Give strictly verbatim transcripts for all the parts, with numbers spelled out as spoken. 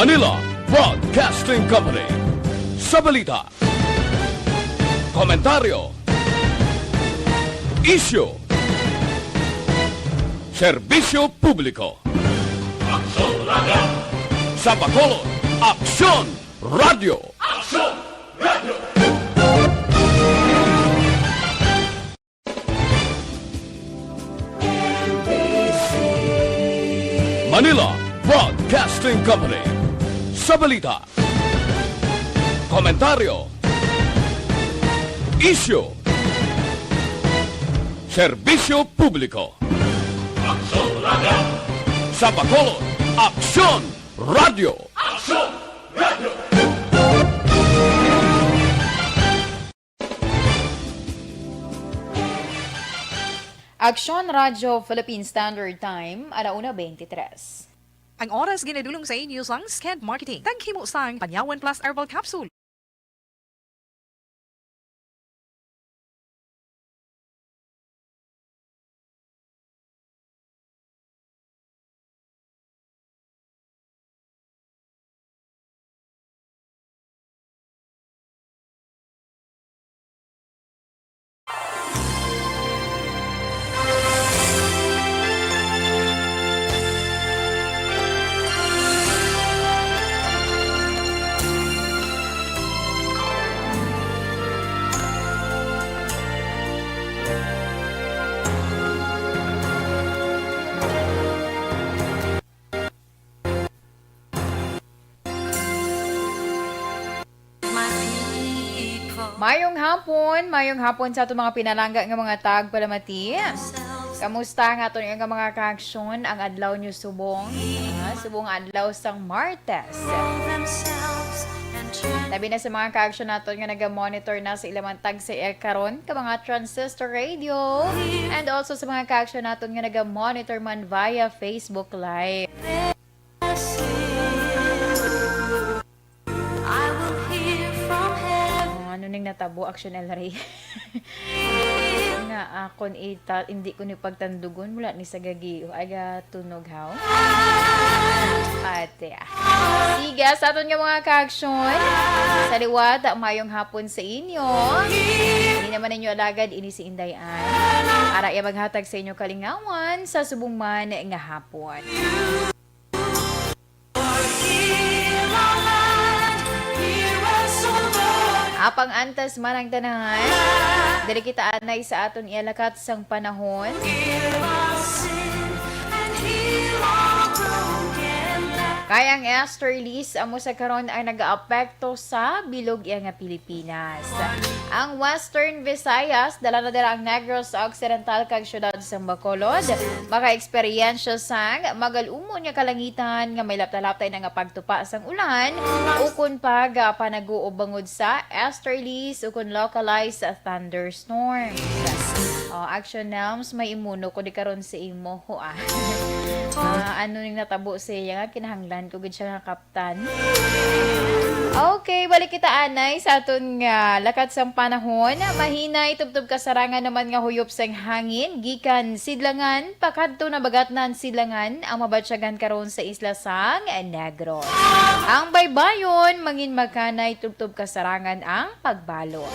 Manila Broadcasting Company. Sa balita, komentaryo, isyu, serbisyo publiko. Aksyon Radio! Sa Bacolod, Aksyon Radio! Aksyon Radio! Manila Broadcasting Company. Sa balita, komentaryo, isyu, serbisyo publiko. Aksyon Radio! Sa Bacolod, Aksyon Radio! Aksyon Radio! Aksyon Radyo Philippine Standard Time, ala una twenty-three. Ang oras ginadulong sa inyo sang Sked Marketing. Taghimo sang Panyawan Plus Herbal Capsule. Mayong hapon, mayong hapon sa aton mga pinalangga nga mga tagpalamati. Kamusta ang aton nga mga kaaksyon ang adlaw niyo subong? Ah, subong adlaw sang Martes. Labi na sa mga kaaksyon naton nga naga-monitor na sa ilang tagsa karon ka mga transistor radio, and also sa mga kaaksyon naton nga naga-monitor man via Facebook Live. I will hear from heaven. Oh, ano ning natabo, Action El Rey? Nga akon ita, hindi ko ni pagtandugon mula ni sa gagi. O, aga tunog, haw? Pati, ah. Siga, sa aton nga mga kaaksyon, sa liwat, mayong hapon sa inyo. Ini naman ninyo alagad, ini si Inday Ann. Ara iya maghatag sa inyo kalingawan sa subong man nga hapon. Apang antas man ang tanan, diri kita anay sa aton ialakat sang panahon. Kay ang easterlies amo sa karon ang nagaapekto sa bilog iya nga Pilipinas. Ang Western Visayas, dala na dira ang Negros Occidental kag siyudad sang Bacolod, makaeksperyensya sang magal-umon nga kalangitan nga may lapta-laptay na nga pagtupa sang ulan ukon pag, ah, panaguob bangod sa easterlies ukon localized thunderstorms. Oh, Action Nelms, may imuno ko di karon sa imo, ho, ah. Ah, ano ning natabo sa iya nga kinahanglan ko gid siya nga kap-, tan. Okay, balik kita anay sa aton nga lakat sang panahon. Mahinay, tubtob kasarangan naman nga huyop sang hangin gikan sidlangan pakadto nabagatnan sidlangan ang mabatyagan karon sa isla sang Negros. Ang baybayon, mangin makanay, tubtob kasarangan ang pagbalot.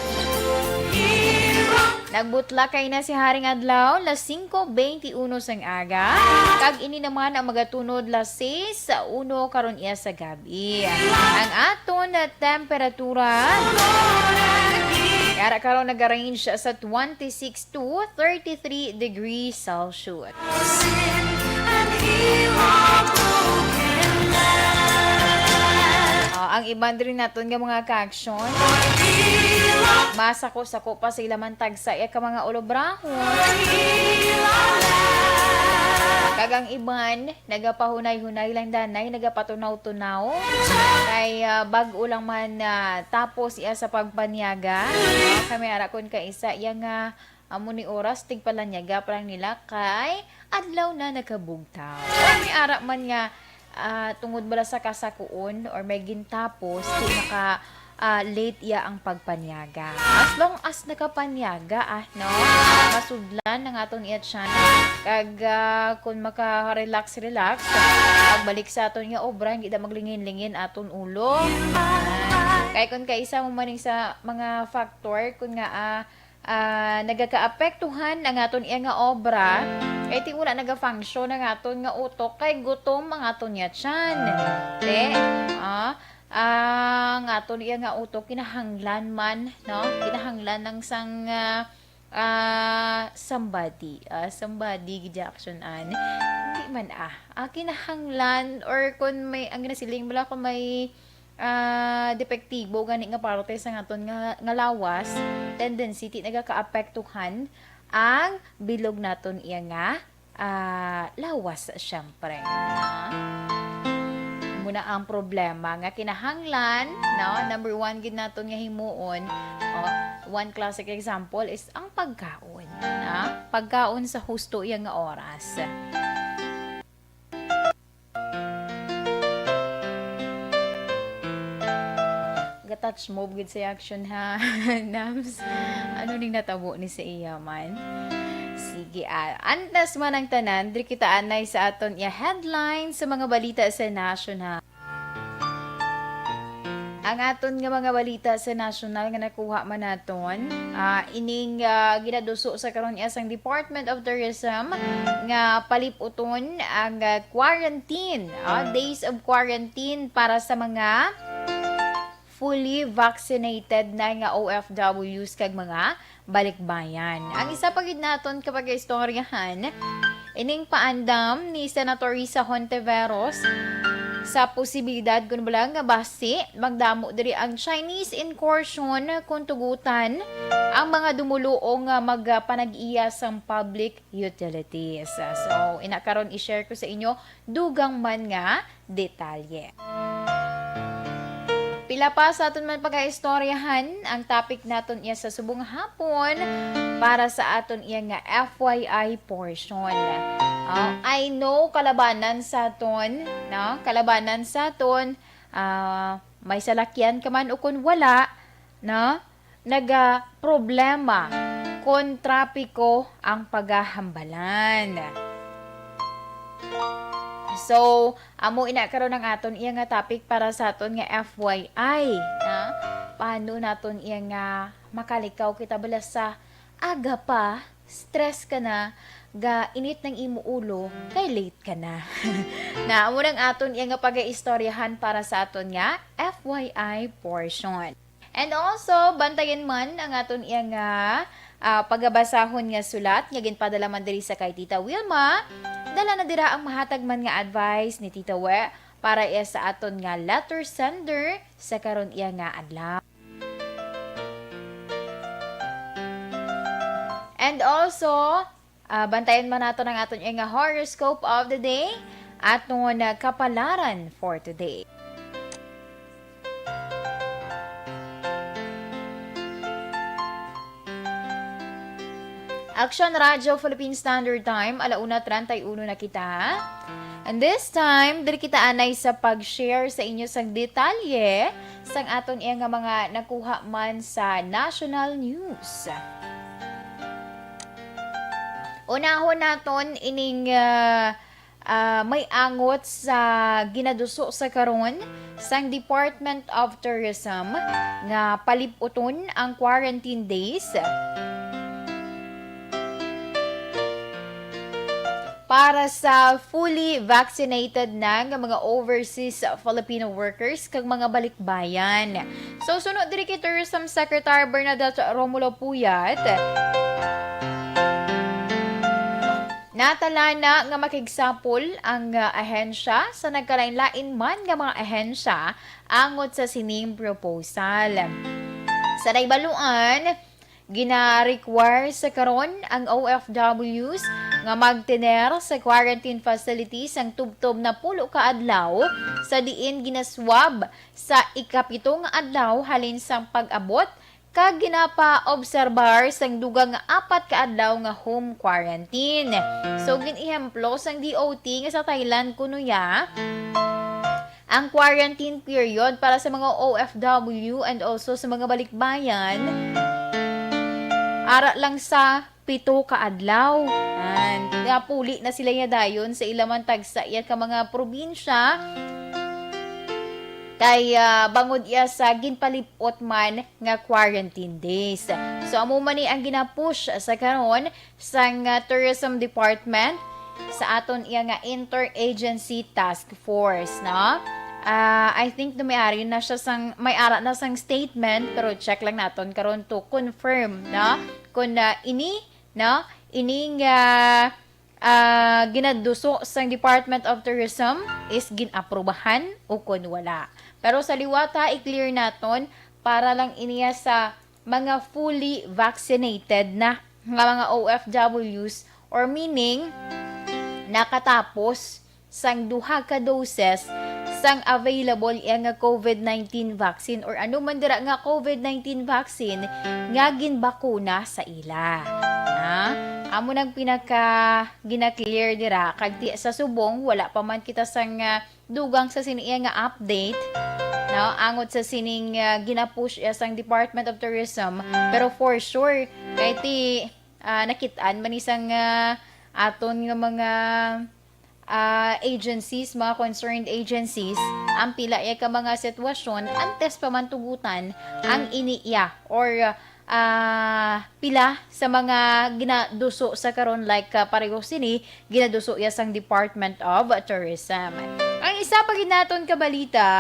Nagbutlakay na si Haring Adlaw, las singko beinti uno sang aga, kag ini naman ang magatunod las seis uno karon iya sa gab-i. Ang aton temperatura, yara karon nag-range sa twenty-six to thirty-three degrees Celsius. Ah, ang iban diri naton nga mga kaaksyon, masako-sako pa sila man tagsa iya ka mga ulobrahon. Kag ang iban, nagapahunay-hunay lang danay, nagapatunaw-tunaw. Kay, ah, bag-o lang man, ah, tapos iya sa pagpanyaga. Ah, kami ara kon kaisa, iya nga amo ni oras, tigpalanyaga pa lang nila kay adlaw na nakabugtaw. Or may ara man nga, ah, tungod bala sa kasakuon or may gintapos, di maka, ah, late iya ang pagpanyaga. As long as nakapanyaga, ah, no? Masudlan ang aton iya tiyan. Kag, ah, kung maka-relax-relax, pagbalik sa aton nga obra, hindi na maglingin-lingin aton ulo. Ah, kay kung kaisa mo maning sa mga factor, kung nga, ah, ah, nagakaapektuhan ang aton iya nga obra, kay ti wala naga-function ang aton nga utok, kay gutom ang aton iya tiyan. Te, ah, ang aton iya nga utok kinahanglan man, no? Kinahanglan ng sang, ah, ah, somebody, ah, somebody gid action an. Hindi man, ah. Ah, kinahanglan or kung may, ang ginasiling mo lang kung may, ah, depektibo gani nga parte sa aton nga, nga lawas, tendency ti nagakaapektuhan ang bilog naton iya nga, ah, lawas, syempre. Ah, muna ang problema nga kinahanglan, no? Number one gid naton nga himuon, oh, one classic example is ang pagkaon, ah, pagkaon sa husto iya nga oras. Ga-touch move gid sa action, ha, Nams? Ano ning natabo ni sa iya man? Sige, ah, antas man ang tanan, diri kita anay sa aton iya headline sa mga balita sa national. Ang aton nga mga balita sa national nga nakuha man naton, ah, ining, ah, ginaduso sa karon iya sang Department of Tourism nga palip-uton ang, ah, quarantine, ah, days of quarantine para sa mga fully vaccinated na nga O F Ws kag mga balikbayan. Ang isa pa gid naton kapag-istoryahan, ining paandam ni Senator Risa Hontiveros sa posibilidad kun bala nga basi magdamo diri ang Chinese incursion kung tugutan ang mga dumoluong nga magpanag-iya sang public utilities. So, ina karon i-share ko sa inyo dugang man nga detalye. Pila pa sa aton man pagaistoryahan ang topic naton iya sa subong hapon para sa aton iya nga F Y I portion. Ah, I know kalabanan sa aton, no? Kalabanan sa aton, ah, may salakyan ka man o kun wala, no? Nagaproblema kon trapiko ang pagahambalan. So, amo ina karon ang aton iya nga topic para sa aton nga F Y I, ha? Paano naton iya nga makalikaw kita bala sa aga pa, stress ka na, ga init ng imo ulo, kay late ka na. Na, amo nang aton iya nga pagaistoryahan para sa aton nga F Y I portion. And also, bantayan man ang aton iya nga, ah, pagabasahon nga sulat nga ginpadala man diri sa kay Tita Wilma. Dala na dira ang mahatag man nga advice ni Tita We para iya sa aton nga letter sender sa karon iya nga adlaw. And also, ah, bantayan man naton ang aton iya nga horoscope of the day, aton nga kapalaran for today. Action Radio Philippine Standard Time, ala una treinta y uno na kita. And this time, diri kita anay sa pag-share sa inyo sang detalye sang aton iya nga mga nakuha man sa national news. Unahon naton ining, ah, ah, may angot sa ginaduso sa karon sang Department of Tourism nga palib-uton ang quarantine days para sa fully vaccinated na nga mga overseas Filipino workers kag mga balikbayan. So, suno diri kay Tourism Secretary Bernadette Romulo Puyat, natala na nga makigsapol ang, ah, ahensya sa nagkalain-lain man nga mga ahensya angot sa sining proposal. Sa naibaluan, gina-require sa karon ang O F Ws nga magtener sa quarantine facility sang tubtob napulo ka adlaw, sa diin ginaswab sa ikapito nga adlaw halin sang pag-abot, kag ginapaobserbar sang dugang nga apat ka adlaw nga home quarantine. So, gin-ehemplo sang D O T nga sa Thailand kuno ya, ang quarantine period para sa mga O F W and also sa mga balikbayan, ara lang sa pito ka adlaw. And napuli na sila niya dayon sa ila man tagsa iya ka mga probinsya. Kay, ah, bangod iya sa ginpalib-ot man nga quarantine days. So, amo man ni ang ginapush sa karon sang, ah, Tourism Department sa aton iya nga interagency task force, no? Ah, I think na may ari na siya sang, may ara na sang statement, pero check lang naton karon to confirm, no? Kung, ah, ini, no? Ining, ah, ah, ginaduso sang Department of Tourism is gin-aprubahan o kon wala. Pero sa liwat, ha, i-clear naton para lang iniya sa mga fully vaccinated na nga mga O F Ws, or meaning nakatapos sang duha ka doses sang available iya nga COVID nineteen vaccine or ano man dira nga COVID nineteen vaccine nga ginbakuna sa ila. Ha? Amo nang pinaka gina-clear dira, kag ti-, sa subong wala pa man kita sang, ah, dugang sa sini iya nga update, no? Angot sa sining, ah, ginapush iya sang Department of Tourism, pero for sure kay ti, ah, nakit-an man ni sang, ah, aton nga mga, ah, agencies, mga concerned agencies, ang pila iya ka mga sitwasyon antes pa man tugutan ang ini iya or, ah, pila sa mga ginaduso sa karon, like, ah, pareho sini ginaduso iya sang Department of Tourism. Ang isa pa gid naton ka balita,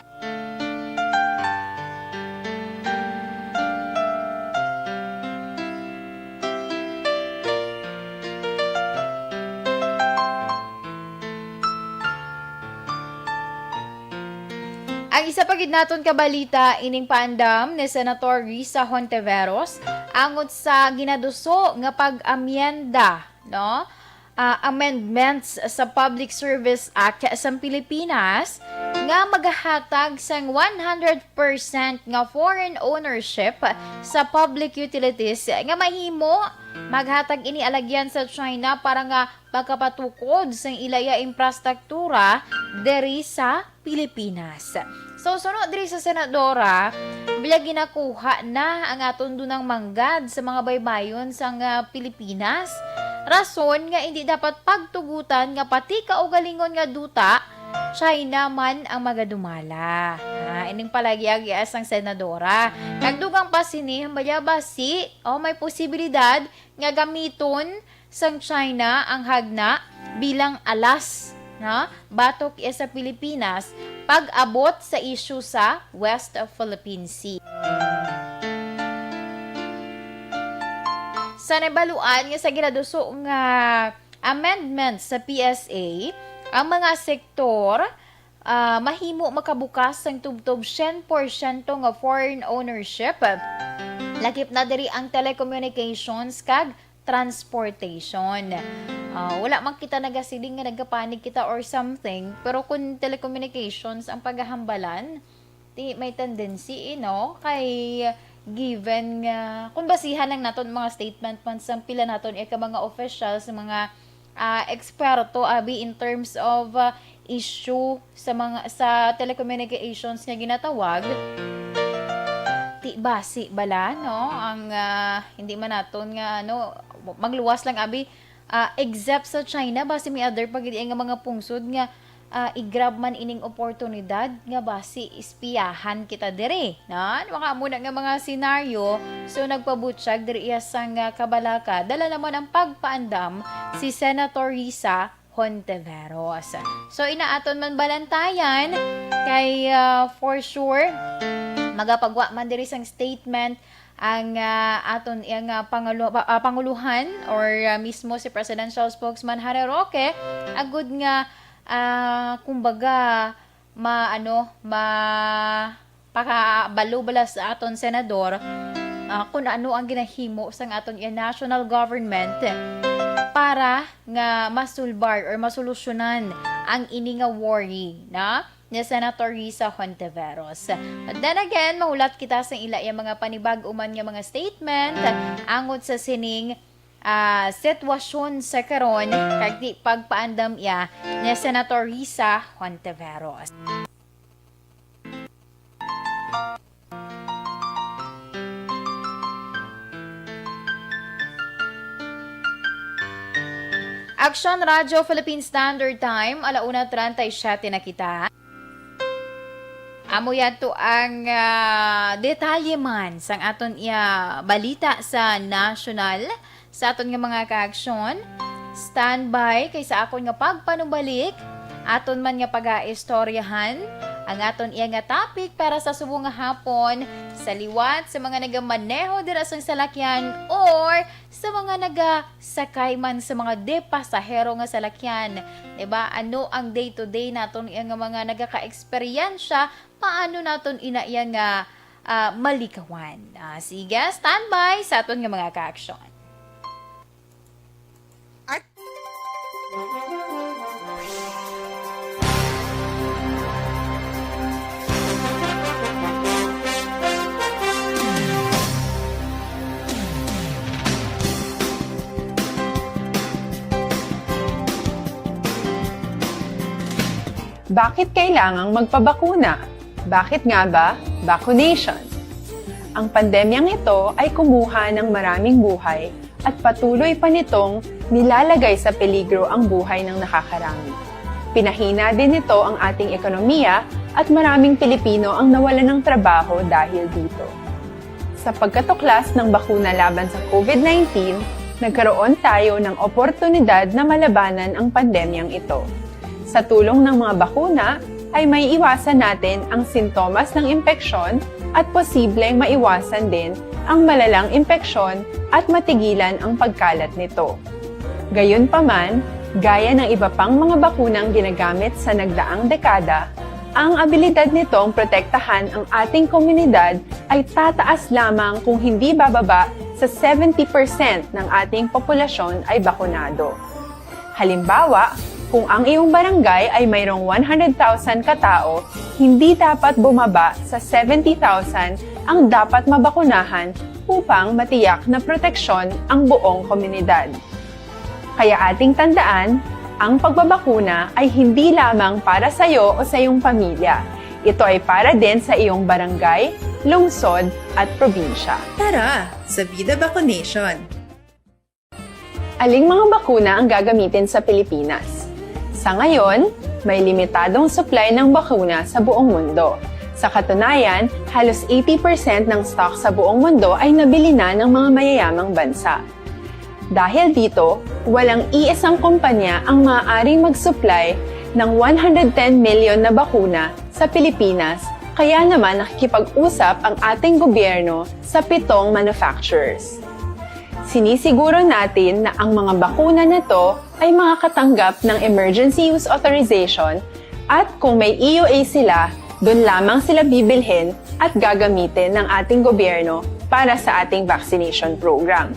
ang isa pa gid naton ka balita, ining paandam ni Senator Risa Hontiveros angot sa ginaduso nga pag-amyenda, no? Ah, amendments sa Public Service Act sa Pilipinas nga magahatag sang one hundred percent nga foreign ownership sa public utilities nga mahimo maghatag ini alagyan sa China para nga makapatukod sang ilaya infrastruktura diri sa Pilipinas. So, suno diri sa senadora, biya ginakuha na ang aton dunang manggad sa mga baybayon sang, ah, Pilipinas. Rason nga indi dapat pagtugutan nga pati kaugalingon nga duta, China man ang magadumala. Ah, ining palagiag iya sang senadora. Kag dugang pa sini, biya basi, o may posibilidad nga gamiton sang China ang Hagna bilang alas, no? Batok iya sa Pilipinas pag-abot sa isyu sa West Philippine Sea. Sa nabaluan nga sa ginaduso nga amendment sa P S A, ang mga sektor, ah, mahimo makabukas sang tubtob syen porsyento nga foreign ownership. Lakip na diri ang telecommunications kag transportation. Ah, wala man kita nagasiling nga nagapanik kita or something, pero kung telecommunications ang paghahambalan, ti may tendency, eh, no? Kay given nga, kung basihan lang naton mga statement man sang pila naton ika mga officials, mga, ah, eksperto, abi, in terms of, ah, issue sa mga, sa telecommunications nga ginatawag, ti basi bala, no? Ang, ah, hindi man naton nga, ano, magluwas lang, abi, ah, except sa China, basi may other pa gid nga mga pungsod nga, ah, i-grab man ining oportunidad nga basi espiyahan kita diri, no? Maka amo na nga mga senaryo, so nagpabutyag diri iya sang, ah, kabalaka. Dala naman ang pagpaandam si Senator Risa Hontiveros. So, inaaton man balantayan kay, ah, for sure, magapagwa man diri sang statement ang, ah, aton iya nga pangulu-, ah, panguluhan or, ah, mismo si Presidential Spokesman Harry Roque, agud nga, ah, kumbaga, ma-, ano, ma-, pakabalo bala sa aton senador, ah, kung ano ang ginahimo sang aton iya national government para nga masulbar or masolusyonan ang ini nga worry na ni Senator Risa Hontiveros. But then again, mahulat kita sa ila iya mga panibag-o man nga mga statement angot sa sining, ah, sitwasyon sa karon kag ti pagpaandam iya ni Senator Risa Hontiveros. Aksyon Radyo Philippine Standard Time, ala una treinta y siete na kita. Amo yadto ang, ah, detalye man sang aton iya balita sa nasyonal, sa aton nga mga kaaksyon. Standby kay sa akon nga pagpanumbalik, aton man nga pagaistoryahan ang aton iya nga topic para sa subong nga hapon, sa liwat sa mga nagamaneho dira sang salakyan or sa mga nagasakay man sa mga de pasahero nga salakyan. Diba? Ano ang day-to-day naton iya nga mga nagaka-eksperyensya? Paano naton ina iya nga, ah, malikawan? Ah, sige, standby sa aton nga mga kaaksyon. Bakit kailangang magpabakuna? Bakit nga ba vaccination? Ang pandemyang ito ay kumuha ng maraming buhay at patuloy pa nitong nilalagay sa peligro ang buhay ng nakakarami. Pinahina din nito ang ating ekonomiya at maraming Pilipino ang nawalan ng trabaho dahil dito. Sa pagkatuklas ng bakuna laban sa COVID nineteen, nagkaroon tayo ng oportunidad na malabanan ang pandemyang ito. Sa tulong ng mga bakuna, ay maiiwasan natin ang sintomas ng impeksyon at posibleng maiwasan din ang malalang impeksyon at matigilan ang pagkalat nito. Gayunpaman, gaya ng iba pang mga bakunang ginagamit sa nagdaang dekada, ang abilidad nitong protektahan ang ating komunidad ay tataas lamang kung hindi bababa sa seventy percent ng ating populasyon ay bakunado. Halimbawa, kung ang iyong barangay ay mayroong one hundred thousand ka tawo, hindi dapat bumaba sa seventy thousand ang dapat mabakunahan upang matiyak na proteksyon ang buong komunidad. Kaya ating tandaan, ang pagbabakuna ay hindi lamang para sa iyo o sa iyong pamilya. Ito ay para din sa iyong barangay, lungsod, at probinsya. Tara, sa Vida Vaccination! Aling mga bakuna ang gagamitin sa Pilipinas? Sa ngayon, may limitadong supply ng bakuna sa buong mundo. Sa katunayan, halos eighty percent ng stock sa buong mundo ay nabili na ng mga mayayamang bansa. Dahil dito, walang iisang kumpanya ang maaaring mag-supply ng one hundred ten million na bakuna sa Pilipinas, kaya naman nakikipag-usap ang ating gobyerno sa pitong manufacturers. Sinisiguro natin na ang mga bakuna na to ay makakatanggap ng emergency use authorization at kung may E U A sila, dun lamang sila bibilhin at gagamitin ng ating gobyerno para sa ating vaccination program.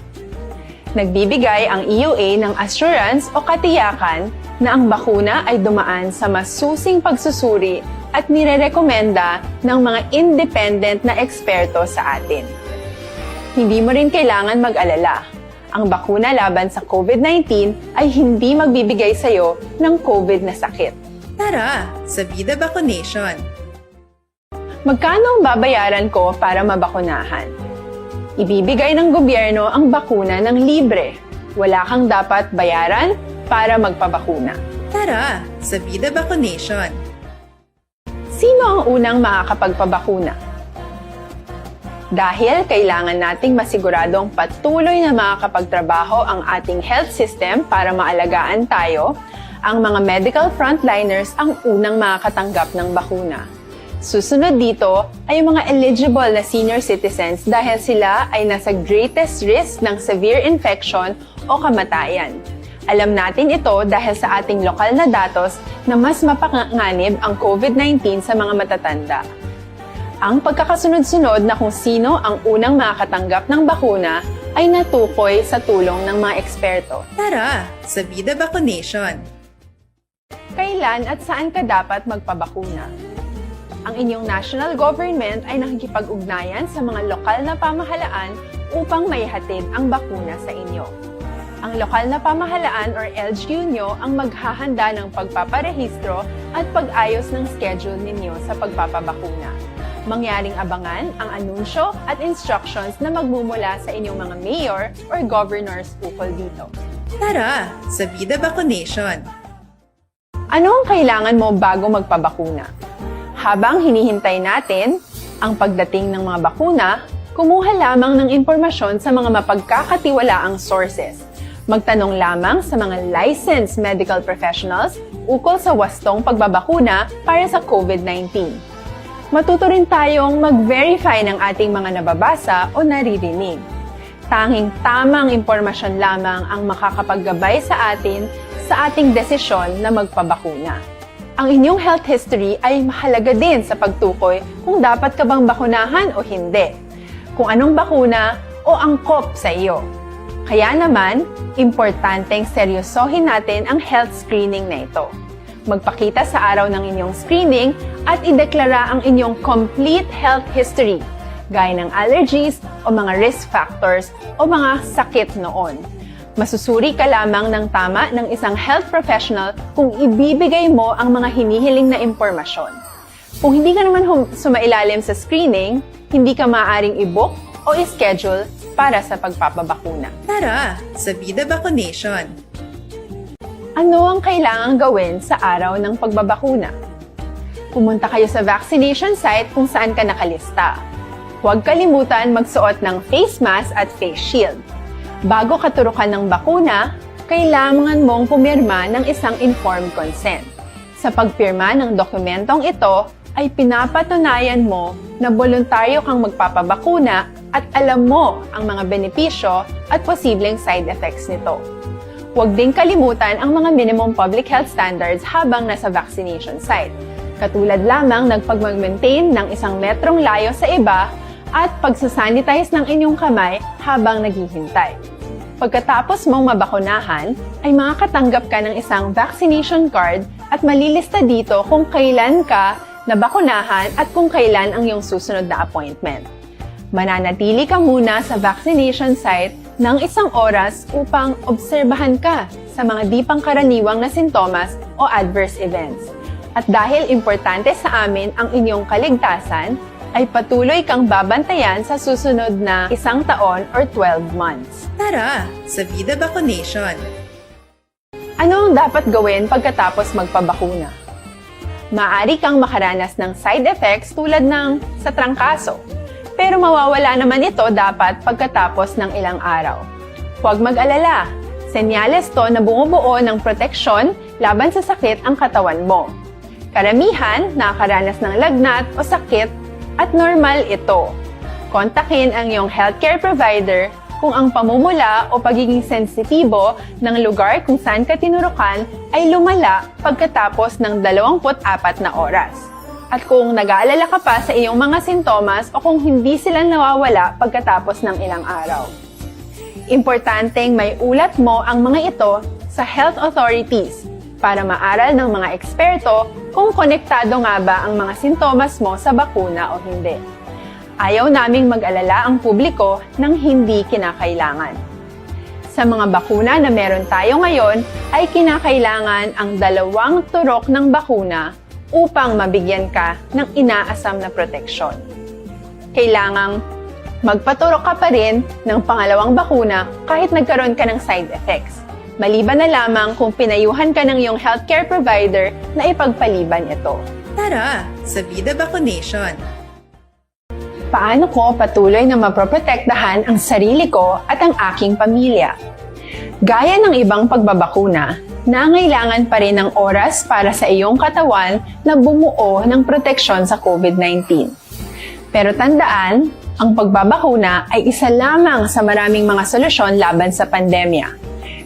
Nagbibigay ang E U A ng assurance o katiyakan na ang bakuna ay dumaan sa masusing pagsusuri at nirerekomenda ng mga independent na eksperto sa atin. Hindi mo rin kailangan mag-alala. Ang bakuna laban sa COVID nineteen ay hindi magbibigay sa iyo ng COVID na sakit. Tara, sa Vida Vaccination! Magkano ang babayaran ko para mabakunahan? Ibibigay ng gobyerno ang bakuna ng libre. Wala kang dapat bayaran para magpabakuna. Tara, sa Vida Vaccination! Sino ang unang makakapagpabakuna? Dahil kailangan nating masiguradong patuloy na makakapagtrabaho ang ating health system para maalagaan tayo, ang mga medical frontliners ang unang makakatanggap ng bakuna. Susunod dito ay ang mga eligible na senior citizens dahil sila ay nasa greatest risk ng severe infection o kamatayan. Alam natin ito dahil sa ating lokal na datos na mas mapanganib ang COVID nineteen sa mga matatanda. Ang pagkakasunod-sunod na kung sino ang unang makakatanggap ng bakuna ay natukoy sa tulong ng mga eksperto. Tara, sa Vida Vaccination! Kailan at saan ka dapat magpabakuna? Ang inyong national government ay nakikipag-ugnayan sa mga lokal na pamahalaan upang maihatid ang bakuna sa inyo. Ang lokal na pamahalaan or L G U nyo ang maghahanda ng pagpaparehistro at pag-ayos ng schedule ninyo sa pagpapabakuna. Mangyaring abangan ang anunsyo at instructions na magmumula sa inyong mga mayor or governors ukol dito. Tara sa Vida Vaccination! Ano ang kailangan mo bago magpabakuna? Habang hinihintay natin ang pagdating ng mga bakuna, kumuha lamang ng impormasyon sa mga mapagkakatiwalaang sources. Magtanong lamang sa mga licensed medical professionals ukol sa wastong pagbabakuna para sa COVID nineteen. Matuto rin tayong mag-verify ng ating mga nababasa o naririnig. Tanging tamang impormasyon lamang ang makakapaggabay sa atin sa ating desisyon na magpabakuna. Ang inyong health history ay mahalaga din sa pagtukoy kung dapat ka bang bakunahan o hindi, kung anong bakuna o angkop sa iyo. Kaya naman, importanteng seryosohin natin ang health screening na ito. Magpakita sa araw ng inyong screening at ideklara ang inyong complete health history, gaya ng allergies o mga risk factors o mga sakit noon. Masusuri ka lamang ng tama ng isang health professional kung ibibigay mo ang mga hinihiling na impormasyon. Kung hindi ka naman hum- sumailalim sa screening, hindi ka maaaring i-book o i-schedule para sa pagpapabakuna. Tara sa Vida Vaccination! Ano ang kailangang gawin sa araw ng pagbabakuna? Pumunta kayo sa vaccination site kung saan ka nakalista. Huwag kalimutan magsuot ng face mask at face shield. Bago katurukan ng bakuna, kailangan mong pumirma ng isang informed consent. Sa pagpirma ng dokumentong ito, ay pinapatunayan mo na boluntaryo kang magpapabakuna at alam mo ang mga benepisyo at posibleng side effects nito. Huwag ding kalimutan ang mga minimum public health standards habang nasa vaccination site, katulad lamang ng pagmag-maintain ng isang metrong layo sa iba at pagsasanitize ng inyong kamay habang naghihintay. Pagkatapos mong mabakunahan, ay makakatanggap ka ng isang vaccination card at malilista dito kung kailan ka nabakunahan at kung kailan ang iyong susunod na appointment. Mananatili ka muna sa vaccination site ng isang oras upang obserbahan ka sa mga di pangkaraniwang na sintomas o adverse events. At dahil importante sa amin ang inyong kaligtasan, ay patuloy kang babantayan sa susunod na isang taon or twelve months. Tara sa Vida Vaccination! Ano ang dapat gawin pagkatapos magpabakuna? Maaari kang makaranas ng side effects tulad ng sa trangkaso, pero mawawala naman ito dapat pagkatapos ng ilang araw. Huwag mag-alala, senyales to na bumubuo ng proteksyon laban sa sakit ang katawan mo. Karamihan nakakaranas ng lagnat o sakit at normal ito. Kontakin ang iyong healthcare provider kung ang pamumula o pagiging sensitibo ng lugar kung saan ka tinurukan ay lumala pagkatapos ng dalawampu't apat na oras. At kung nag-aalala ka pa sa iyong mga sintomas o kung hindi sila nawawala pagkatapos ng ilang araw. Importanteng may ulat mo ang mga ito sa health authorities para maaral ng mga eksperto kung konektado nga ba ang mga sintomas mo sa bakuna o hindi. Ayaw naming mag-alala ang publiko ng hindi kinakailangan. Sa mga bakuna na meron tayo ngayon, ay kinakailangan ang dalawang turok ng bakuna upang mabigyan ka ng inaasam na proteksyon. Kailangang magpaturok ka pa rin ng pangalawang bakuna kahit nagkaroon ka ng side effects, maliban na lamang kung pinayuhan ka ng iyong healthcare provider na ipagpaliban ito. Tara sa Vida Vaccination! Paano ko patuloy na maproprotektahan ang sarili ko at ang aking pamilya? Gaya ng ibang pagbabakuna, nangailangan pa rin ng oras para sa iyong katawan na bumuo ng proteksyon sa COVID nineteen. Pero tandaan, ang pagbabakuna ay isa lamang sa maraming mga solusyon laban sa pandemya.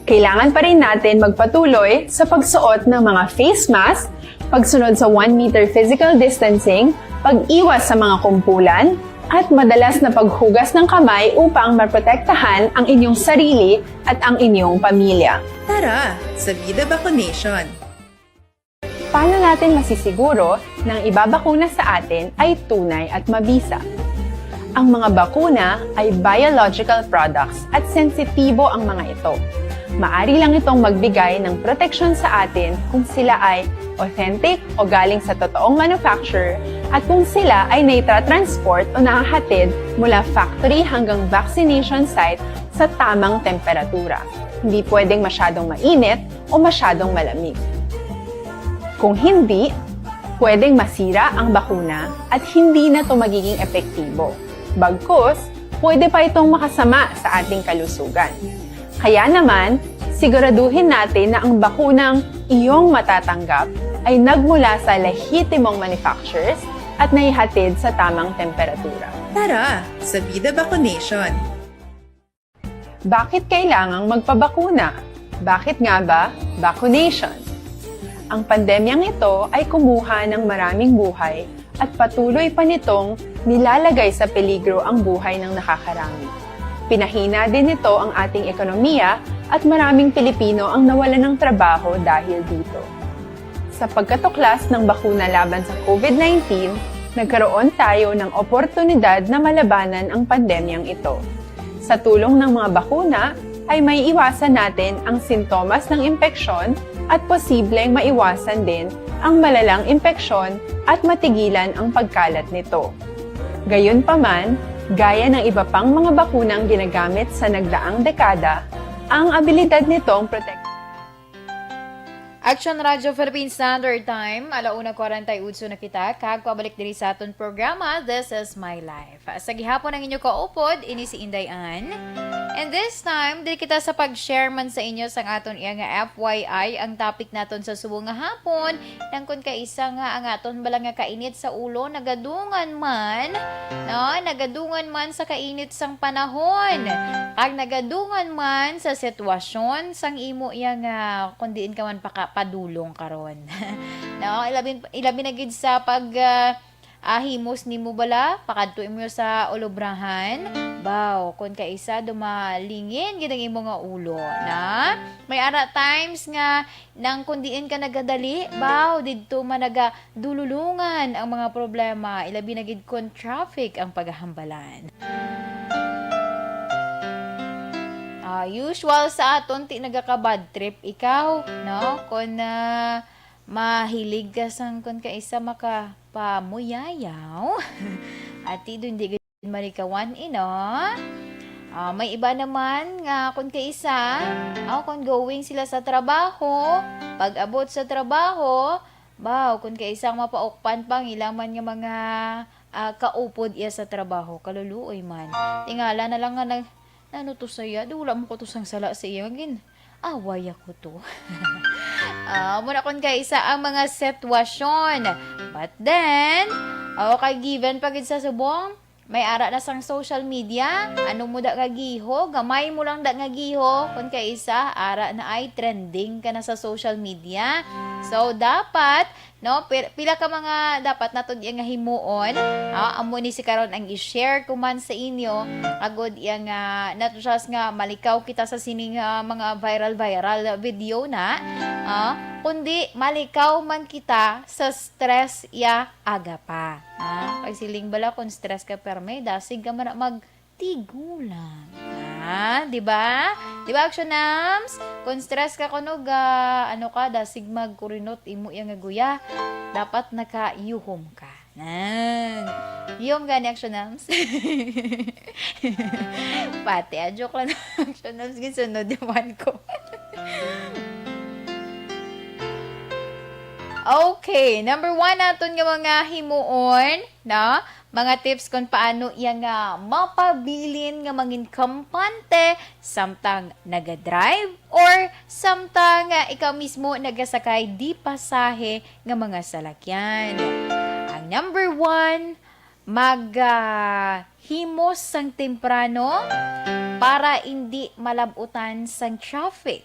Kailangan pa rin natin magpatuloy sa pagsuot ng mga face mask, pagsunod sa one meter physical distancing, pag-iwas sa mga kumpulan, at madalas na paghugas ng kamay upang maprotektahan ang inyong sarili at ang inyong pamilya. Tara sa Vida Vaccination! Paano natin masisiguro na ang ibabakuna sa atin ay tunay at mabisa? Ang mga bakuna ay biological products at sensitibo ang mga ito. Maari lang itong magbigay ng proteksyon sa atin kung sila ay authentic o galing sa totoong manufacturer at kung sila ay naitra-transport o nahahatid mula factory hanggang vaccination site sa tamang temperatura. Hindi pwedeng masyadong mainit o masyadong malamig. Kung hindi, pwedeng masira ang bakuna at hindi na 'to magiging epektibo. Bagkus, pwede pa itong makasama sa ating kalusugan. Kaya naman, siguraduhin natin na ang bakunang iyong matatanggap ay nagmula sa lehitimong manufacturers at naihatid sa tamang temperatura. Tara sa Vida Vacunation! Bakit kailangang magpabakuna? Bakit nga ba vacunation? Ang pandemyang ito ay kumuha ng maraming buhay at patuloy pa nitong nilalagay sa peligro ang buhay ng nakakarami. Pinahina din nito ang ating ekonomiya at maraming Pilipino ang nawalan ng trabaho dahil dito. Sa pagkatuklas ng bakuna laban sa COVID nineteen, nagkaroon tayo ng oportunidad na malabanan ang pandemyang ito. Sa tulong ng mga bakuna, ay maiiwasan natin ang sintomas ng impeksyon at posibleng maiwasan din ang malalang impeksyon at matigilan ang pagkalat nito. Gayunpaman, gaya ng iba pang mga bakunang ginagamit sa nagdaang dekada, ang abilidad nitong protek- Action Radio Philippine Standard Time, ala una kwarenta y ocho na kita, kag pabalik diri sa aton programa, This Is My Life. Sa gihapon ang inyo kaupod, ini si Inday Ann. And this time, diri kita sa pag-share man sa inyo sang aton iya nga F Y I, ang topic naton sa subong nga hapon, nang kun kaisa nga ang aton bala nga kainit sa ulo, nagadungan man, no? Nagadungan man sa kainit sang panahon, kag nagadungan man sa sitwasyon sang imo iya nga kung diin ka man paka-, padulong karon. No? Ilabi, ilabi na gid sa pag, ah, ah, himos nimo bala, pakadto imo sa ulubrahan. Baw, kun kaisa dumalingin gid ang imo nga ulo, na? May ara times nga nang kun diin ka nagadali, baw, didto man nagadululungan ang mga problema, ilabi na gid kun traffic ang pagahambalan. Ah, usual sa aton, ti nagaka-bad trip ikaw, no? Kun, ah, mahilig ka sang kun kaisa makapamuyayaw, ati do hindi gid malikawan, ino? Ah, may iba naman nga kun kaisa, aw, kun going sila sa trabaho, pag-abot sa trabaho, baw, kun kaisa ang mapaukpan pa ang ila man nga mga, ah, kaupod iya sa trabaho, kaluluoy man. Tingala na lang nga nag-, ano to saya? Di wala mo ko to sang sala sa iya. Gin-, away ako to. Ah, muna kun kaisa ang mga sitwasyon. But then, okay, given pa gid sa subong, may ara na sang social media. Ano mo da nga giho? Gamay mo lang da nga giho. Kun kaisa, ara na ay trending ka na sa social media. So, dapat, no, pil-, pila ka mga dapat naton iya nga himuon. Ah, amo ni si karon ang i-share ko man sa inyo. Agod iya nga, not just nga malikaw kita sa sining, ah, mga viral-viral video na. Ah, kundi malikaw man kita sa stress iya aga pa. Ah, pagsiling bala kung stress ka perme, dasig ka man na magtigulang. Ah, di ba? Di ba, Action Nams? Kung stress ka kuno ga, ano ka, dasig magkurinot imo iya nga guya, dapat nakayuhom ka. Nan. Yum gani, Action Nams. Pati, ah, joke lang, Action Nams, gisunod naman ko. Okay, number one naton nga mga himuon, no? Mga tips kung paano iya nga mapabilin nga mangin kampante samtang nagadrive or samtang, ah, ikaw mismo nagasakay di pasahe nga mga salakyan. Ang number one, mag, ah, himos sang temprano para indi malab-utan sang traffic.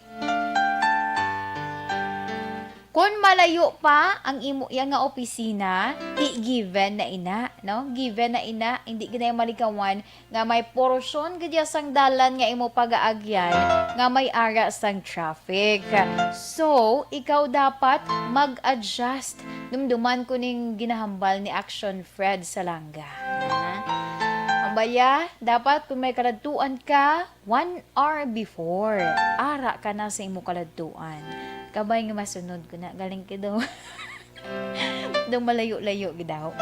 Kon malayo pa ang imo iya nga opisina, ti given na ina, no? Given na ina, hindi gid na malikawan nga may porsyon gid iya sang dalan nga imo pagaagyan nga may ara sang traffic. So, ikaw dapat mag-adjust. Dumduman ko ning ginahambal ni Action Fred Salanga. Ha? Ang baya, dapat kung may kaladtuan ka, one hour before, ara ka na sa imo kaladtuan. Kabay nga masunod ko na, galing ka daw. Daw malayo-layo gid daw.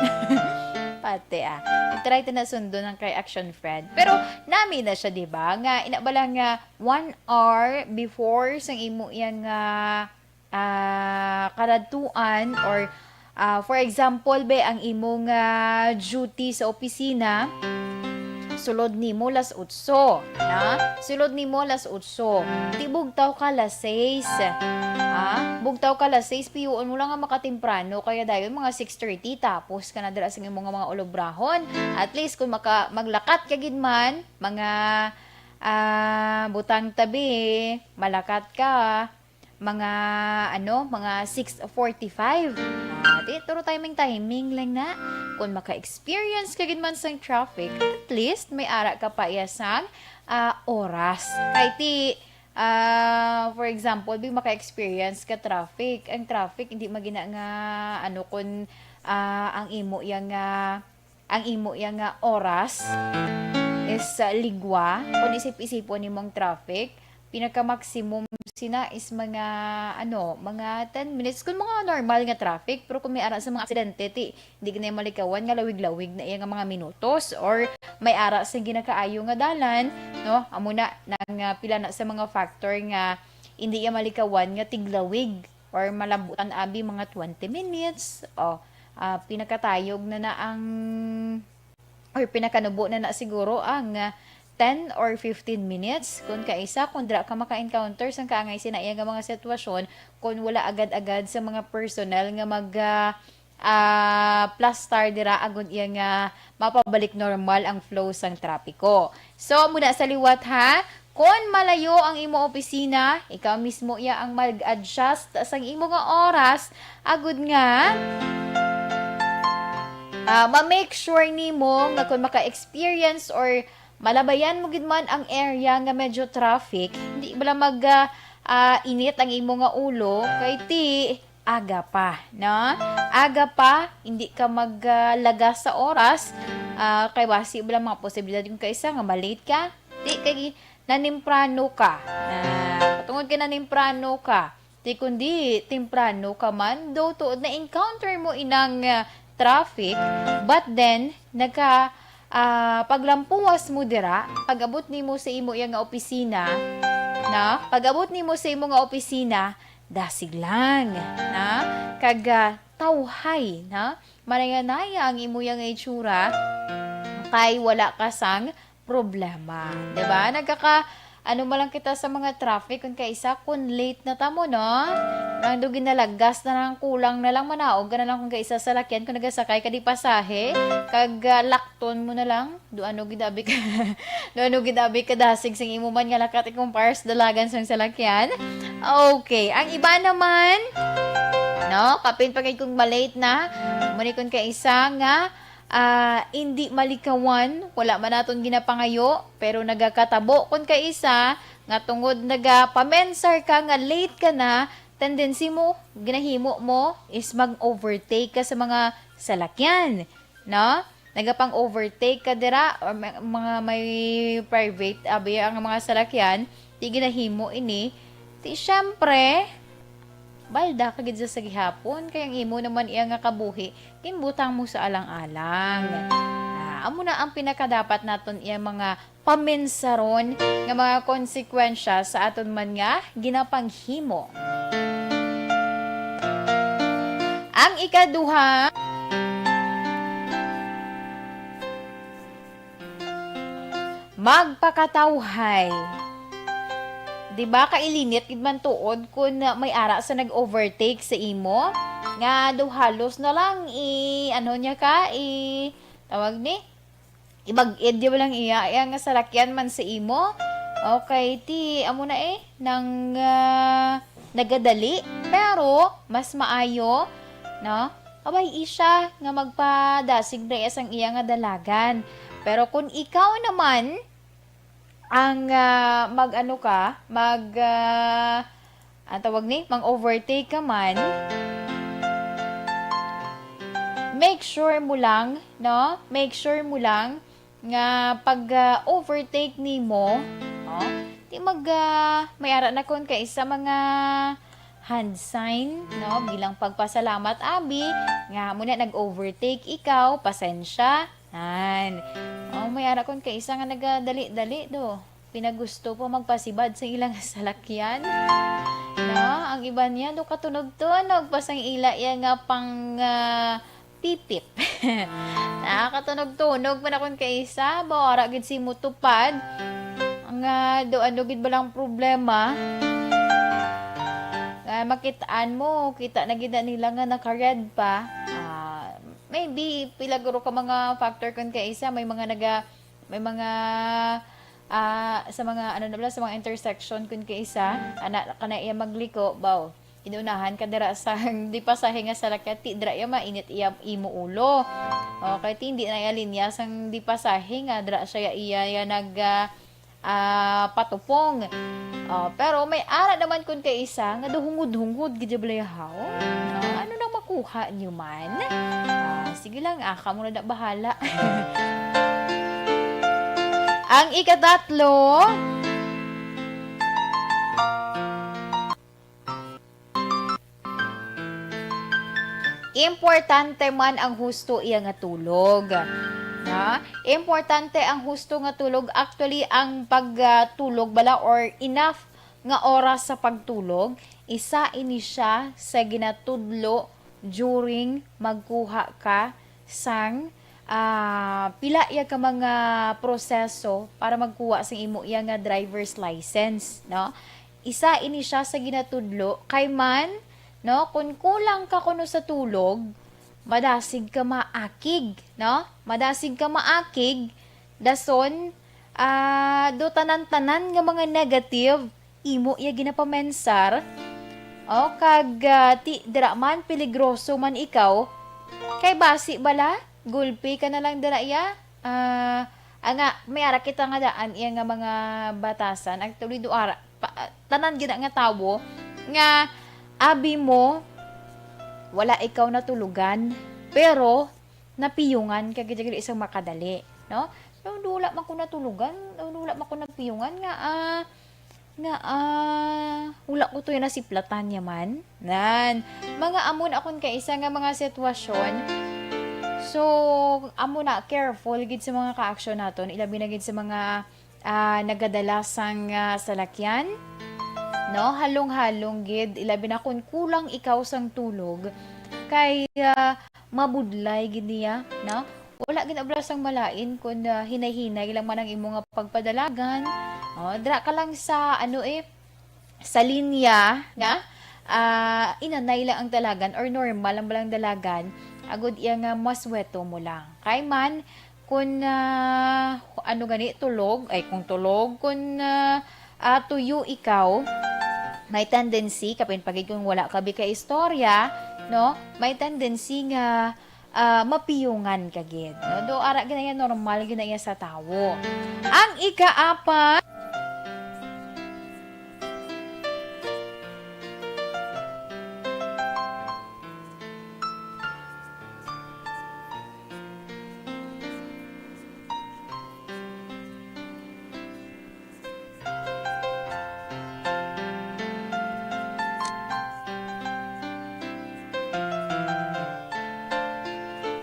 Ate, ah. I-try ta na sundon ang kay action friend. Pero nami na siya, di ba? Nga, ina ba lang nga one hour before sang imo yang, ah, ah, karadtuan or, ah, for example, be, ang imong, ah, duty sa opisina, sulod nimo las otso, na? Sulod nimo las otso. Di bugtaw ka las sais. Ah, bugtaw ka las sais, piyuon mo lang nga makatemprano, kaya dayon mga six thirty, tapos ka na dira sa imong mga olobrahon. At least, kung maka-, maglakat ka gid man, mga, ah, butang tabi, malakat ka, mga, ano, mga six forty-five. Ah, di, turo timing-timing lang na. Kung maka-experience ka gid man sang traffic, at least may ara ka pa iya sang, ah, oras. Kay ti, ah, for example, di maka-experience ka traffic. Ang traffic, hindi magina nga, ano, kung, ah, ang imo yang, ah, ang imo iya nga oras is, ah, ligwa, kung isip-isipon nimo ang traffic, pinaka-maximum sina is mga, ano, mga ten minutes kung mga normal nga traffic. Pero kung may ara sa mga aksidente, ti, hindi ka na malikawan nga lawig-lawig na iya nga mga minutos, or may ara sa ginakaayo nga dalan, no? Amo na, nang, ah, pila na sa mga factor nga hindi iya malikawan nga tiglawig or malabutan abi mga twenty minutes. O, ah, pinakatayog na na ang, or pinakanubo na na siguro ang, ah, ten or fifteen minutes. Kung kaisa, kung dira ka maka-encounter sang kaangay sina iya nga mga sitwasyon, kung wala agad-agad sa mga personnel nga mag, ah, ah, plastar dira, agud iya nga mapabalik normal ang flow sang trapiko. So, muna sa liwat, ha, kon malayo ang imo opisina, ikaw mismo iya ang mag-adjust sang imo nga oras, agud nga, ah, ma-make sure nimo nga kung maka-experience or malabayan mo gid man ang area nga medyo traffic, hindi bala mag, ah, ah, init ang imo nga ulo, kay ti aga pa, no? Aga pa, hindi ka mag, ah, lagas sa oras, ah, kay basi bala mga posibilidad kung kaisa nga ma-late ka. Ti kay nanimprano ka. Ah, tungod kay nanimprano ka, ti kundi temprano ka man, do tuod na-encounter mo inang, ah, traffic, but then, naka, ah, paglampuwas mo dira, pag-abot nimo sa imo iya nga opisina, na, pag-abot nimo sa imo nga opisina, dasig lang, na, kag, ah, tawhay, na, manaya-naya ang imo iya nga itsura, kay wala ka sang problema. Di ba? Nagkaka-, ano man lang kita sa mga traffic, kung kaisa, kung late na ta mo, no? Nang do ginalagas na lang, kulang na lang, manaog ka na lang kung kaisa sa lakyan kung nagasakay ka di pasahe. Kag, ah, lakton mo na lang. Do ano gid abi ka, do ano gid abi ka dasig sing imo man nga lakat i-compare sa dalagan sang salakyan. Okay. Ang iba naman, no? Kapin pa gid kung ma-late na. Muni kung kaisa nga, ah, indi malikawan, wala man naton ginapangayo, pero nagakatabo kun kaisa nga tungod nagapamensar ka nga late ka na, tendency mo, ginahimo mo is mag-overtake ka sa mga salakyan, no? Nagapang-overtake ka dira, or may, mga may private, abi, ang mga salakyan, di ginahimo ini. Di, syempre, balda ka gid sa, sa gihapon, kay ang imo naman iya nga kabuhi, ginbutang mo sa alang-alang. Ah, amo na ang pinakadapat naton iya mga paminsaron nga mga konsekwensya sa aton man nga ginapanghimo. Ang ikaduha, magpakatawhay. Di ba, kailinit gid man tuod kun may ara sa nag-overtake sa imo, nga do halos na lang i-, ano niya ka, i-, tawag ni? Ibag-id niya lang iya, iya nga salakyan man sa imo. Okay, ti, amo na eh, nang, ah, nagadali, pero mas maayo, no? Abay, siya nga magpadasig na iya sang iya nga dalagan. Pero kung ikaw naman, ang, ah, mag-ano ka, mag, ah, ang tawag ni, mang-overtake ka man, make sure mo lang, no? Make sure mo lang nga pag, ah, overtake nimo, no? Di mag, ah, may ara na kun kay sa mga hand sign, no? Bilang pagpasalamat, abi, nga amo na nag-overtake ikaw, pasensya. Nan. Oh, may ara kon kaisa nga nagadali-dali do. Pinagusto pa magpasibad sa ilang salakyan. No? Ang iba niya do katunog-tunog pa sang ila iya nga pang ah, pipip. Nakakatunog-tunog pa na kon kaisa, ba ara gid si mutupad. Nga do ano gid ba lang problema? Nga makitaan mo, kita na gid na nila nga naka-red pa. Ah, maybe pila guro ka mga factor kon kaisa, may mga naga may mga ah, sa mga ano na bala, sa mga intersection kun kaisa, ana kana iya magliko, baw. Inunahan ka dira sa di pasahe nga salakyan, ti dira iya mainit iya imo ulo. Okay, ti hindi na iya linya sang di pasahe nga dira siya iya, iya nag ah, ah, patupong. Oh, pero may ara naman kun kaisa nga duhungod-hungod gid bala haw. Ah, ano nang makuha niyo man? Ah, sige lang, ah, kamo na da bahala. Ang ikatatlo, importante man ang husto iya nga tulog. Ha? Importante ang husto nga tulog. Actually, ang pagtulog bala or enough nga oras sa pagtulog, isa ini siya sa ginatudlo during magkuha ka sang ah, pila iya ka mga proseso para magkuha sang imo iya nga driver's license, no? Isa ini siya sa ginatudlo kay man, no, kun kulang ka kuno sa tulog, madasig ka maakig, no? Madasig ka maakig, dason, ah, do tanan-tanan nga mga negative imo iya ginapamensar, o kag, ah, ti, dira man peligroso man ikaw, kay basi bala gulpi ka na lang dira iya. Ah, anga, may ara kita nga daan iya nga mga batasan. Actually, do ara, pa, tanan gid nga tawo nga abi mo, wala ikaw natulugan, pero napiyungan ka gid isang makadali, no? So, wala man ko natulugan, wala man ko napiyungan nga, ah, nga, ah, wala ko to yung nasiplatan niya man. Nan, mga amo na akon kaisa nga mga sitwasyon. So, amo na, careful gid sa mga ka-action naton, ilabi na gid sa mga ah, nagadala sang, ah, salakyan, no? Halong-halong gid, ilabi na kun kulang ikaw sang tulog, kay, ah, mabudlay gid niya, no? Wala gid abra sang malain kun, ah, hinay-hinay lang man ang imo nga pagpadalagan. Oh, dira ka lang sa, ano, eh, sa linya nga, ah, inanay lang ang dalagan or normal lang balang dalagan, agud iya nga masweto mo lang. Kay man, kun, ah, ano gani, tulog, ay, kung tulog, kun, ah, ah, tuyo ikaw, may tendency, kapin pagid kung wala ka bi ka istorya, no? May tendency nga, ah, mapiyungan ka gid, no? Do ara gid na iya, normal gid na iya sa tawo. Ang ikaapat,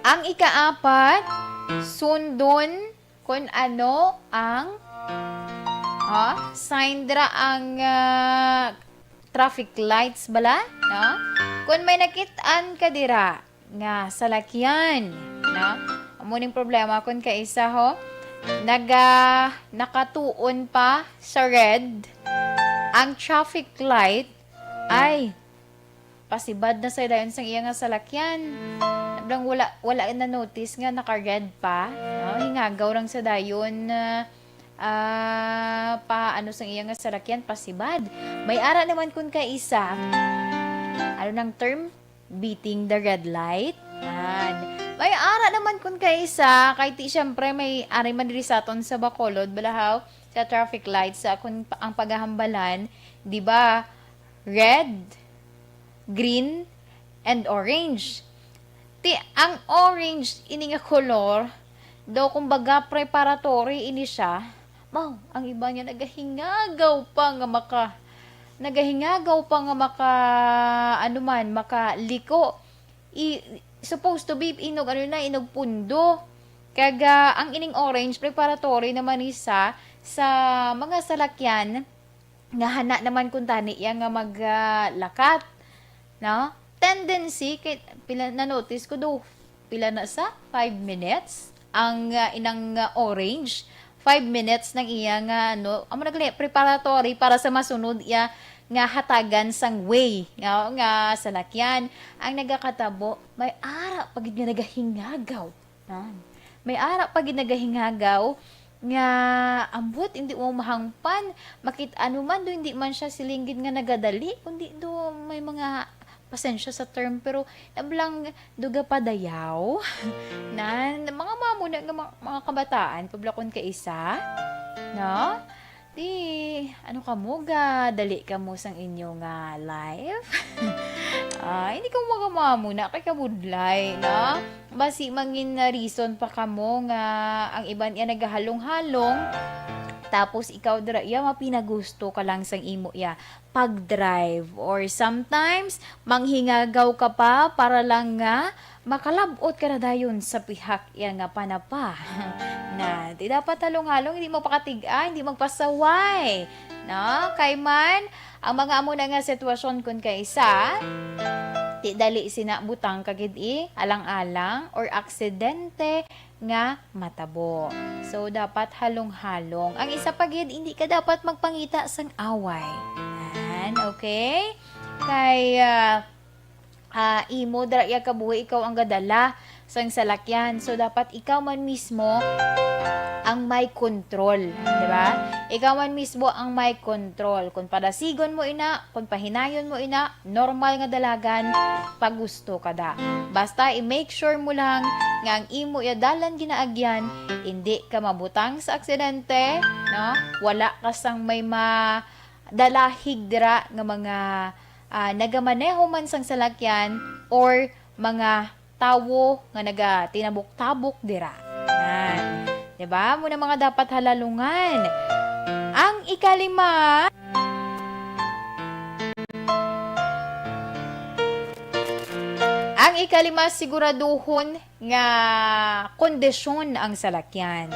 ang ikaapat, sundon kun ano ang, ha? Sign dira ang, ah, traffic lights bala, no? Kun may nakit-an ka dira nga salakyan, no? Amo ning problema kun kaisa ho, naga-, nakatuon pa sa red ang traffic light, ay, pasibad na sa dayon sang iya nga salakyan. Nablang wala, wala na notice nga naka-red pa, no? Hingagaw lang sa dayon, ah, ah, pa ano sang iya nga salakyan, pasibad. May ara naman kun kaisa, ano nang term? Beating the red light. Yan. May ara naman kun kaisa, kay ti, syempre, may ari man diri sa aton sa Bacolod, balahaw, sa traffic light, sa kun pa-, ang paghahambalan, di ba, red, green, and orange. Ti, ang orange, ini nga kolor, daw, kumbaga, preparatory ini siya. Maw, ang iba niya nagahingagaw pa nga maka-, nagahingagaw pa nga maka, ano man, makaliko. I, supposed to be inog, ano na, inog pundo. Kag, ah, ang ining orange, preparatory naman ni sa, sa mga salakyan nga hana naman kuntani iya nga mag, ah, lakat, no? Tendency, kay pila na-notice ko do, pila na sa five minutes ang, ah, inang, ah, orange. Five minutes nang iya nga, ano, amo na gali, preparatory para sa masunod iya nga hatagan sang way nga, nga salakyan. Ang nagakatabo, may ara pa gid nga nagahingagaw. Nan. May ara pa gid nagahingagaw nga ambot, hindi mo mahangpan. Makit-, ano man do, hindi man siya siling gid nga nagadali, kundi do may mga, pasensya sa term, pero nablang duga padayaw. Nan, mga mamo na nga mga, mga kabataan, pablakon ka isa, no? Di, ano kamo, ga, dali kamo sang inyo nga life? Ah, hindi kamo magamamo na kay kabudlay, no? Basi mangin na reason pa kamo nga ang iban iya nagahalong-halong, tapos ikaw dira iya mapinagusto ka lang sang imo iya pag-drive, or sometimes manghingagaw ka pa para lang nga makalab-ot ka na dayon sa pihak iya nga panapa. Na, di dapat halong-halong, hindi magpakatig-a, hindi magpasaway. No? Kay man, ang mga amo na nga sitwasyon kun kaisa, di dali sina butang ka gid i alang-alang or aksidente nga matabo. So, dapat halong-halong. Ang isa pa gid, hindi ka dapat magpangita sang away. Yan, okay? Kay, ah, ah, imo dira iya kabuhi, ikaw ang gadala sang salakyan. So, dapat ikaw man mismo ang may control, di ba? Ikaw man mismo ang may control. Kung padasigon mo ina, kung pahinayon mo ina, normal nga dalagan, pagusto ka da. Basta i-make sure mo lang nga ang imo iya dalan ginaagyan, hindi ka mabutang sa aksidente, no? Wala ka sang may ma-, dalahig dira nga mga, ah, nagamaneho man sang salakyan or mga tawo nga nagatinabok-tabok dira. Yan. Di ba? Amo na mga dapat halalungan. Ang ikalima, ang ikalima, siguraduhon nga kondisyon ang salakyan.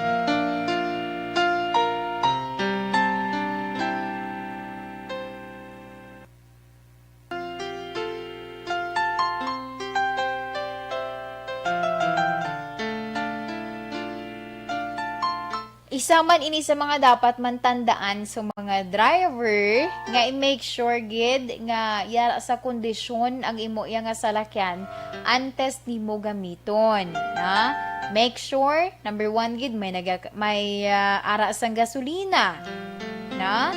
Isa man ini sa mga dapat man tandaan sa mga driver nga i-make sure gid nga yara sa kondisyon ang imo iya nga salakyan antes nimo gamiton, na? Make sure, number one gid, may naga-, may, ah, ara sang gasolina, na?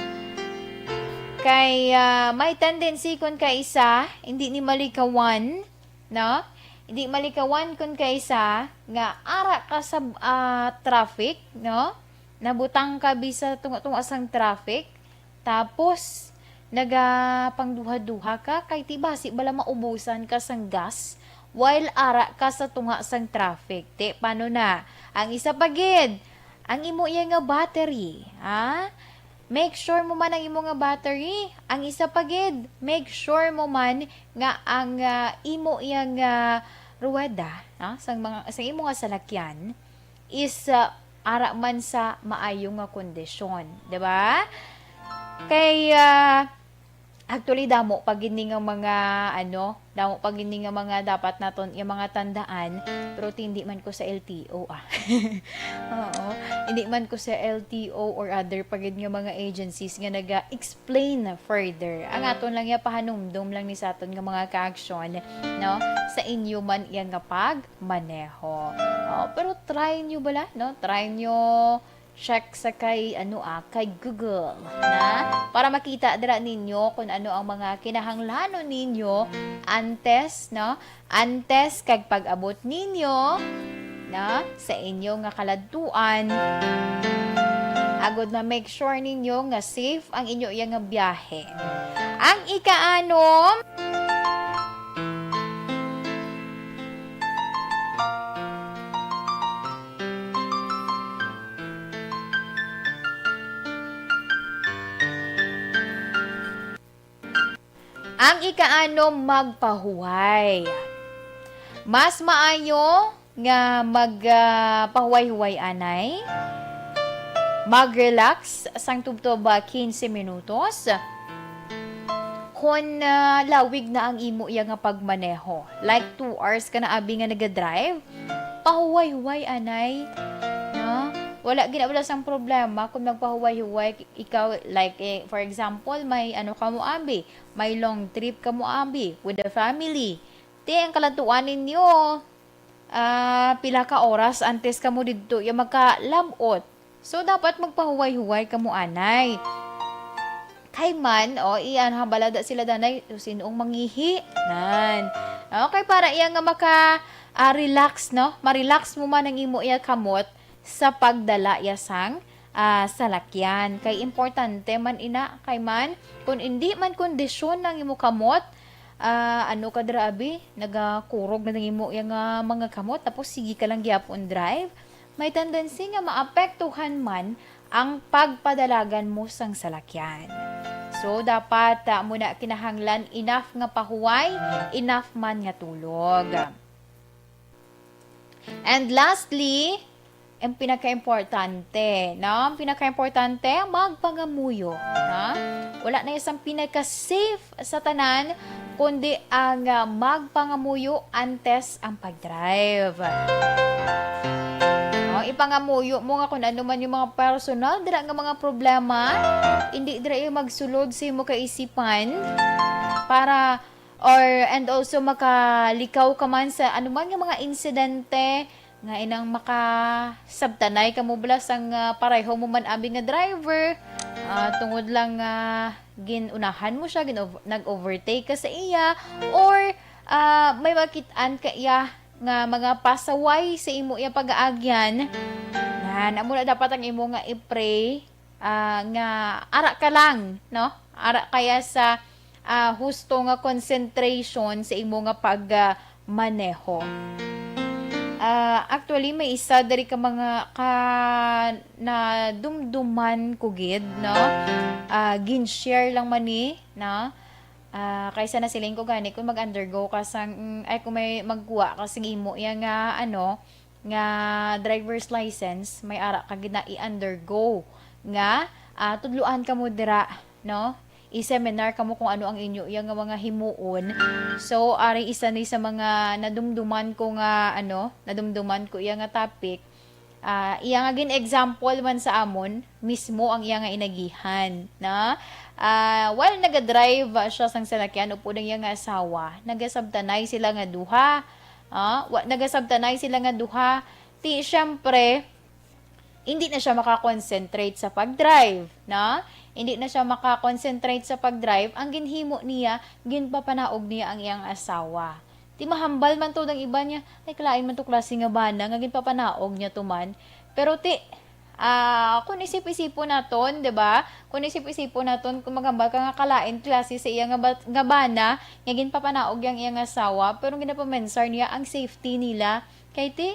Kay, ah, may tendency kun kaisa, hindi ni malikawan, no? Hindi malikawan kun kaisa nga ara ka sa, ah, traffic, no? Nabutang ka bisa tunga-tunga sang traffic, tapos nagapangduha-duha ka kay ti basi bala maubusan ka sang gas while ara ka sa tunga sang traffic. Ti, paano na? Ang isa pa gid, ang imo iya nga battery, ha? Make sure mo man ang imo nga battery. Ang isa pa gid, make sure mo man nga ang, ah, imo iya nga ruweda, no, sang mga, sang imo nga salakyan is, ah, ara man sa maayo nga kondisyon, di ba? Kay, ah, actually, damo pa gid ni nga mga, ano, damo pa gid ni nga mga dapat naton, yung mga tandaan, pero hindi man ko sa L T O, ah. Oo. Hindi man ko sa L T O or other pa gid nga mga agencies nga naga-explain further. Ang aton lang ya pahanumdom lang ni sa aton nga mga ka-aksyon, no? Sa inyo man iya nga pagmaneho. Oh, pero try nyo bala, no? Try nyo check sa kay, ano, ah, kay Google, na? Para makita dira ninyo kung ano ang mga kinahanglanon ninyo antes, no? Antes kag pag-abot ninyo, na, sa inyo nga kaladtuan, agod ma-make sure ninyo nga safe ang inyo iya nga biyahe. Ang ikaanom, Ang ikaanom, magpahuway. Mas maayo nga mag, ah, pahuway-huway anay. Mag-relax sang tubtob, ah, quince minutos. Kon, ah, lawig na ang imo iya nga pagmaneho, like two hours ka na abi nga nagadrive, pahuway-huway anay, no? Wala gid na wala sang problema kung magpahuway-huway ikaw, like, eh, for example, may ano ka mo abi, may long trip ka mo abi with the family. Ti ang kalantuan ninyo, ah, pila ka oras antes kamo didto ya makalab-ot. So, dapat magpahuway-huway kamo anay. Kay man, o, i-, ano, balada sila danay, sin-ong mangihi. Nan. Okay, para iya nga maka, ah, relax, no? Ma-relax mo man ang imo iya kamot sa pagdala iya sang, ah, salakyan. Kay importante man ina, kay man, kung hindi man kondisyon ang imo kamot, ah, ano ka dira, abi? Nagakurog na ang imo iya nga mga kamot, tapos sige ka lang gyapon drive. May tendency nga maapektuhan man ang pagpadalagan mo sang salakyan. So, dapat, ah, muna kinahanglan enough nga pahuway, enough man nga tulog. And lastly, ang pinakaimportante, no? Ang pinakaimportante, magpangamuyo, no? Wala na isang pinaka-safe sa tanan, kundi ang, ah, magpangamuyo antes ang pag-drive. No? Ipangamuyo mo nga kung ano man yung mga personal dira nga mga problema, hindi dira yung magsulod sa imo kaisipan para, or, and also makalikaw ka man sa anuman nga mga insidente nga inang makasabtanay ka mo bala sang, ah, pareho mo man abi nga driver, ah, tungod lang nga gin-unahan mo siya, gin-ov-, nag-overtake ka sa iya, or, ah, may makit-an ka iya nga mga pasaway sa imo iya pag-aagyan. Yan, amo na dapat ang imo nga i-pray, ah, nga ara ka lang, no? Ara kaya sa, ah, husto nga concentration sa imo nga pag, ah, maneho. Ah, actually, may isa diri ka mga ka-, nadumduman ko gid, no? Ah, gin-share lang man ni, no? Ah, kaysa nasiling ko gani, kung mag-undergo ka sang, mm, ay, kung may magkuha ka sing imo iya nga, ano, nga driver's license, may ara ka gid na i-undergo nga, ah, tudloan ka mo dira, no? I-seminar ka mo kung ano ang inyo iya nga mga himuon. So, ari isa ni sa mga nadumduman ko nga, ano, nadumduman ko iya nga topic. Ah, iya nga gin-example man sa amon, mismo ang iya nga inagihan, na, ah, while nagadrive siya sang salakyan upod ang iya nga asawa, nagasabtanay sila nga duha. Ah, wa-, nagasabtanay sila nga duha. Ti, syempre, hindi na siya makakonsentrate sa pag-drive, na? Hindi na siya makakonsentrate sa pag-drive. Ang ginhimo niya, ginpapanaog niya ang iyang asawa. Ti mahambal man to ng iba niya, "Ay, kalain man to klase nga bana nga ginpapanaog niya to man." Pero ti, ah, kung isip-isipon naton, di ba? Kung isip-isipon naton, kung maghambal ka nga kalain klase sa iya nga ba-, nga bana, nga ginpapanaog yang iya nga asawa, pero ginapamensar niya ang safety nila. Kay ti,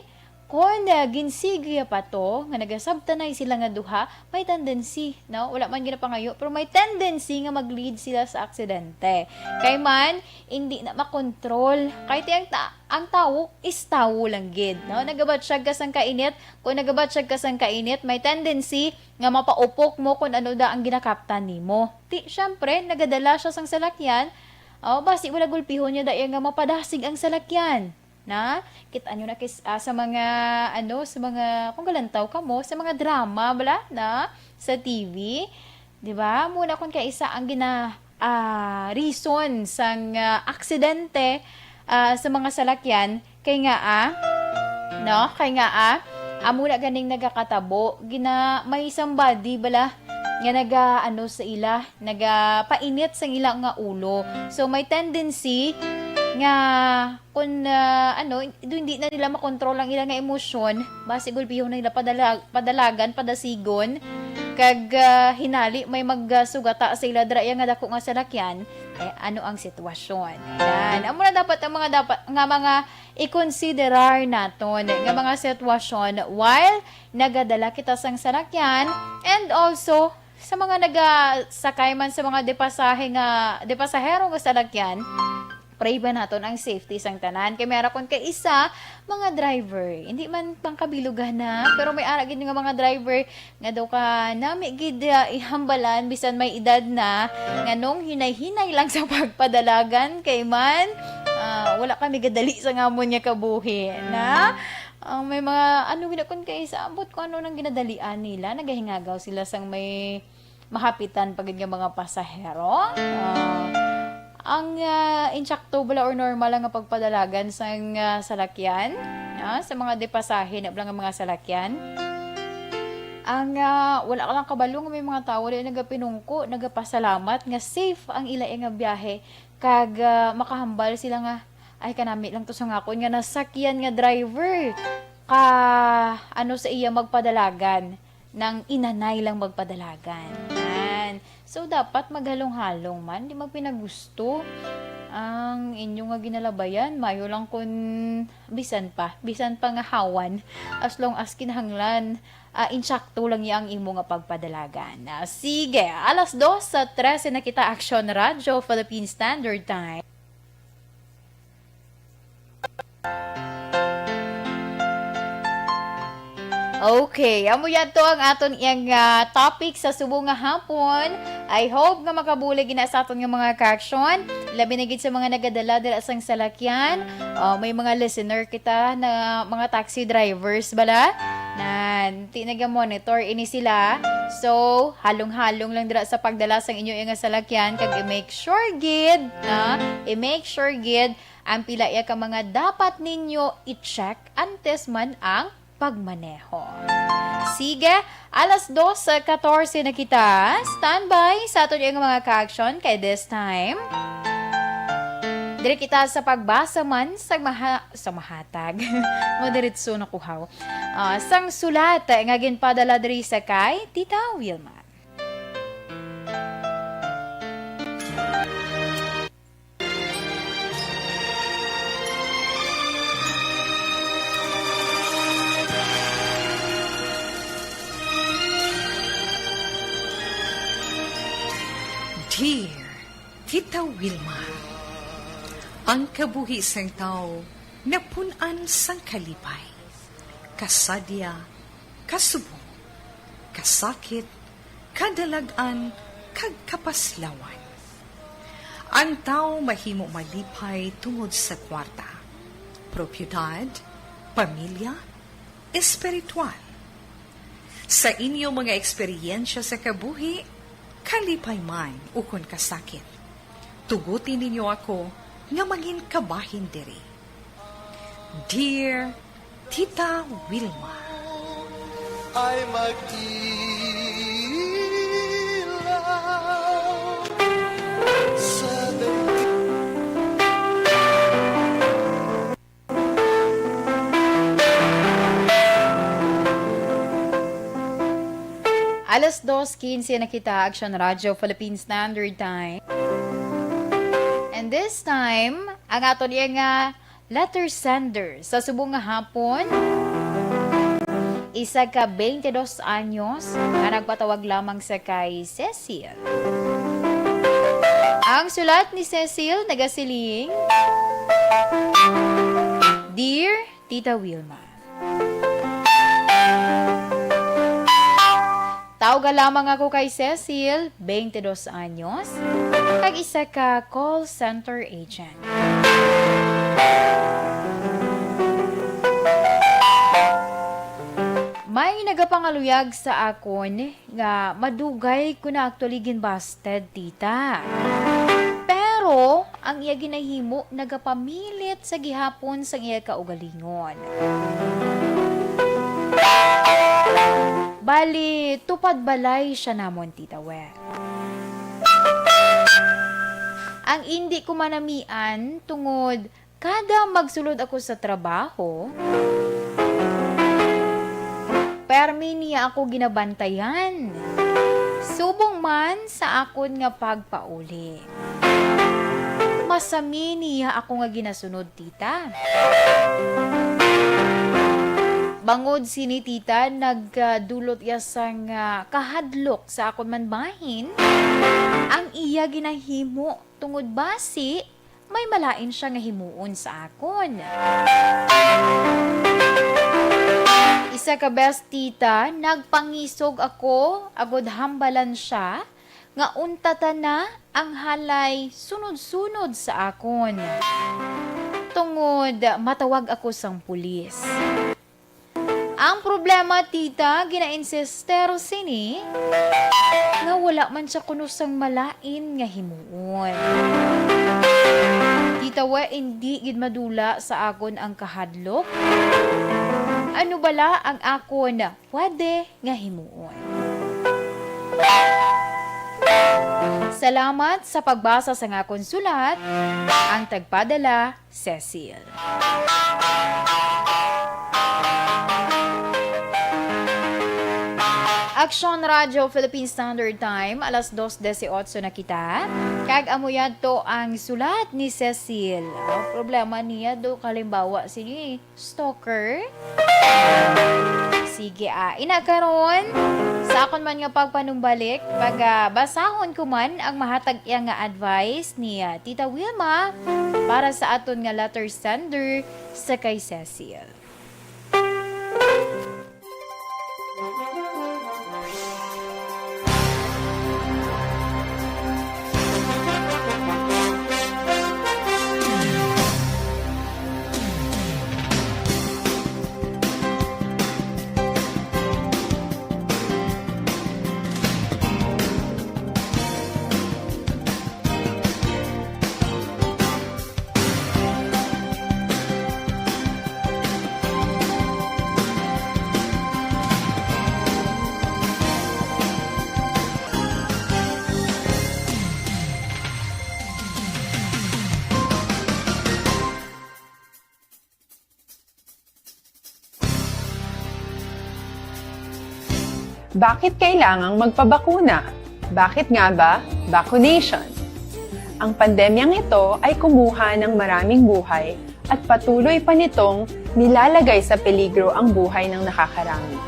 kung, ah, ginsigya pa to, nga nagasabtanay sila nga duha, may tendency, no? Wala man ginapangayo, pero may tendency nga mag-lead sila sa aksidente. Kay man, hindi na makontrol. Kay ti ang ta-, ang tawo is tawo lang gid, no? Nagabatsyag ka sang kainit. Kung nagabatsyag ka sang kainit, may tendency nga mapaupok mo kung ano da ang ginakaptan nimo. Ti, syempre, nagadala siya sang salakyan. Oh, basi wala gulpihon niya daya nga mapadasig ang salakyan. Na, kita nyo na kis-, ah, sa mga, ano, sa mga, kung galantaw ka mo, sa mga drama, bala, na, sa T V, di ba? Muna kung kaisa ang gina-, ah, reason sang, ah, aksidente, ah, sa mga salakyan, kay nga, ah, no? Kay nga, ah, amo na ganing nagakatabo, gina-, may somebody, bala, nga naga, ano, sa ila, nagapainit sa ila nga ulo. So, may tendency nga kung, ah, ano, do-, hindi na nila makontrol ang ila nga emosyon, basi gulpihon na nila padalag-, padalagan, padasigon, kag, ah, hinali may magsugata sa ila dira iya nga dako nga salakyan, eh, ano ang sitwasyon? Yan. Amo na dapat ang mga dapat, nga mga ikonsiderar naton nga mga sitwasyon while nagadala kita sang salakyan, and also Sa mga nagasakay man sa mga depasahe nga, depasahero nga salakyan, pray ba naton ang safety sang tanan. Kay may ara kon kay isa, mga driver, hindi man pangkabilugan na, pero may ara gid nga mga driver nga daw ka nami gid, ah, ihambalan bisan may edad na, nga nung hinay-hinay lang sa pagpadalagan kay man, ah, wala kami gadali sa ngamon nga kabuhi, na? Ang may mga, ano, gina-, kun kay sa ambot ko, ano nang ginadalian nila, nagahingagaw sila sang may mahapitan pa gid nga mga pasahero. Ah, ang, ah, insakto bala or normal lang nga pagpadalagan sang, ah, salakyan, ah, sa mga depasahe na bala nga mga salakyan. Ang, ah, wala ka lang kabalo nga may mga tawo di nagapinungko, nagapasalamat nga safe ang ila nga biyahe, kag, ah, makahambal sila nga, "Ay, kanami lang to sa ngakon nga nasakyan nga driver ka, ano, sa iya magpadalagan." Nang inanay lang magpadalagan. Yan. So, dapat maghalong-halong man, di magpinagusto ang inyo nga ginalabayan. Mayo lang kun bisan pa, bisan pa nga hawan, as long as kinahanglan, ah, insakto lang niya ang imo nga pagpadalagan. Ah, sige, alas dos sa trese na kita, Action Radyo Philippine Standard Time. Okay, amo yan to ang aton iyang, ah, topic sa subong nga hapon. I hope nga makabulig gina sa aton nga mga ka-action, labi na gid sa mga nagadala dira sang salakyan. Ah, may mga listener kita na mga taxi drivers bala na ti naga-monitor ini sila. So, halong-halong lang dira sa pagdala sang inyo nga salakyan, kag i-make sure gid, na i-make sure gid ang pila iya ka mga dapat ninyo i-check antes man ang pagmaneho. Sige, alas dos katorse na kita. Standby sa aton iyang mga ka-action kay this time, diri kita sa pagbasa man sa maha-, sa mahatag. Madiritso na kuhaw. Ah, sang sulat nga ginpadala diri sa kay Tita Wilma. Dear Tita Wilma, ang kabuhi sang tawo napun-an sang kalipay, kasadya, kasubong, kasakit, kadalag-an, kag kapaslawan. Ang tawo mahimo malipay tungod sa kwarta, propiedad, pamilya, espiritual. Sa inyo mga eksperyensya sa kabuhi, kalipay man ukon kasakit, tuguti ninyo ako nga mangin kabahin diri. Dear Tita Wilma. Ay mag-ilaw sa daigdig. Alas dos quince na kita, Action Radio Philippine Standard Time. And this time, ang aton iya nga letter sender sa subong nga hapon, isa ka twenty-dos anyos nga nagpatawag lamang sa kay Cecil. Ang sulat ni Cecil nagasiling, Dear Tita Wilma, tawga lamang ako kay Cecil, twenty-dos anyos, kag isa ka call center agent. May nagapangaluyag sa akon nga madugay ko na actually ginbasted, tita. Pero ang iya ginahimo nagapamilit sa gihapon sang iya kaugalingon. Bali, tupad balay siya namon, Tita Wen. Ang indi ko manamian tungod kada magsulod ako sa trabaho, permi niya ako ginabantayan. Subong man sa akon nga pagpauli, masami niya ako nga ginasunod, tita. Bangod sini, tita, nagdulot iya sang, ah, kahadlok sa akon man bahin ang iya ginahimo, tungod basi may malain siya nga himuon sa akon. Isa ka bes, tita, nagpangisog ako agod hambalan siya nga untata na ang halay sunod-sunod sa akon, tungod matawag ako sang pulis. Ang problema, tita, gina-insister sini nga wala man siya kuno sang malain nga himuon. Tita, we, indi gid madula sa akon ang kahadlok. Ano bala ang akon pwede nga himuon? Salamat sa pagbasa sa akon sulat, ang tagpadala, Cecil. Aksyon Radyo Philippine Standard Time, alas dos dieciocho na kita. Kag amo yadto ang sulat ni Cecil. Ang problema niya do, kalimbawa, sini stalker. Sige, ah, ina karon, sa akon man nga pagpanumbalik, pag, ah, basahon ko man ang mahatag iya nga advice ni, ah, Tita Wilma para sa aton nga letter sender sa kay Cecil. Bakit kailangang magpabakuna? Bakit nga ba vaccination? Ang pandemyang ito ay kumuha ng maraming buhay at patuloy pa nitong nilalagay sa peligro ang buhay ng nakakarami.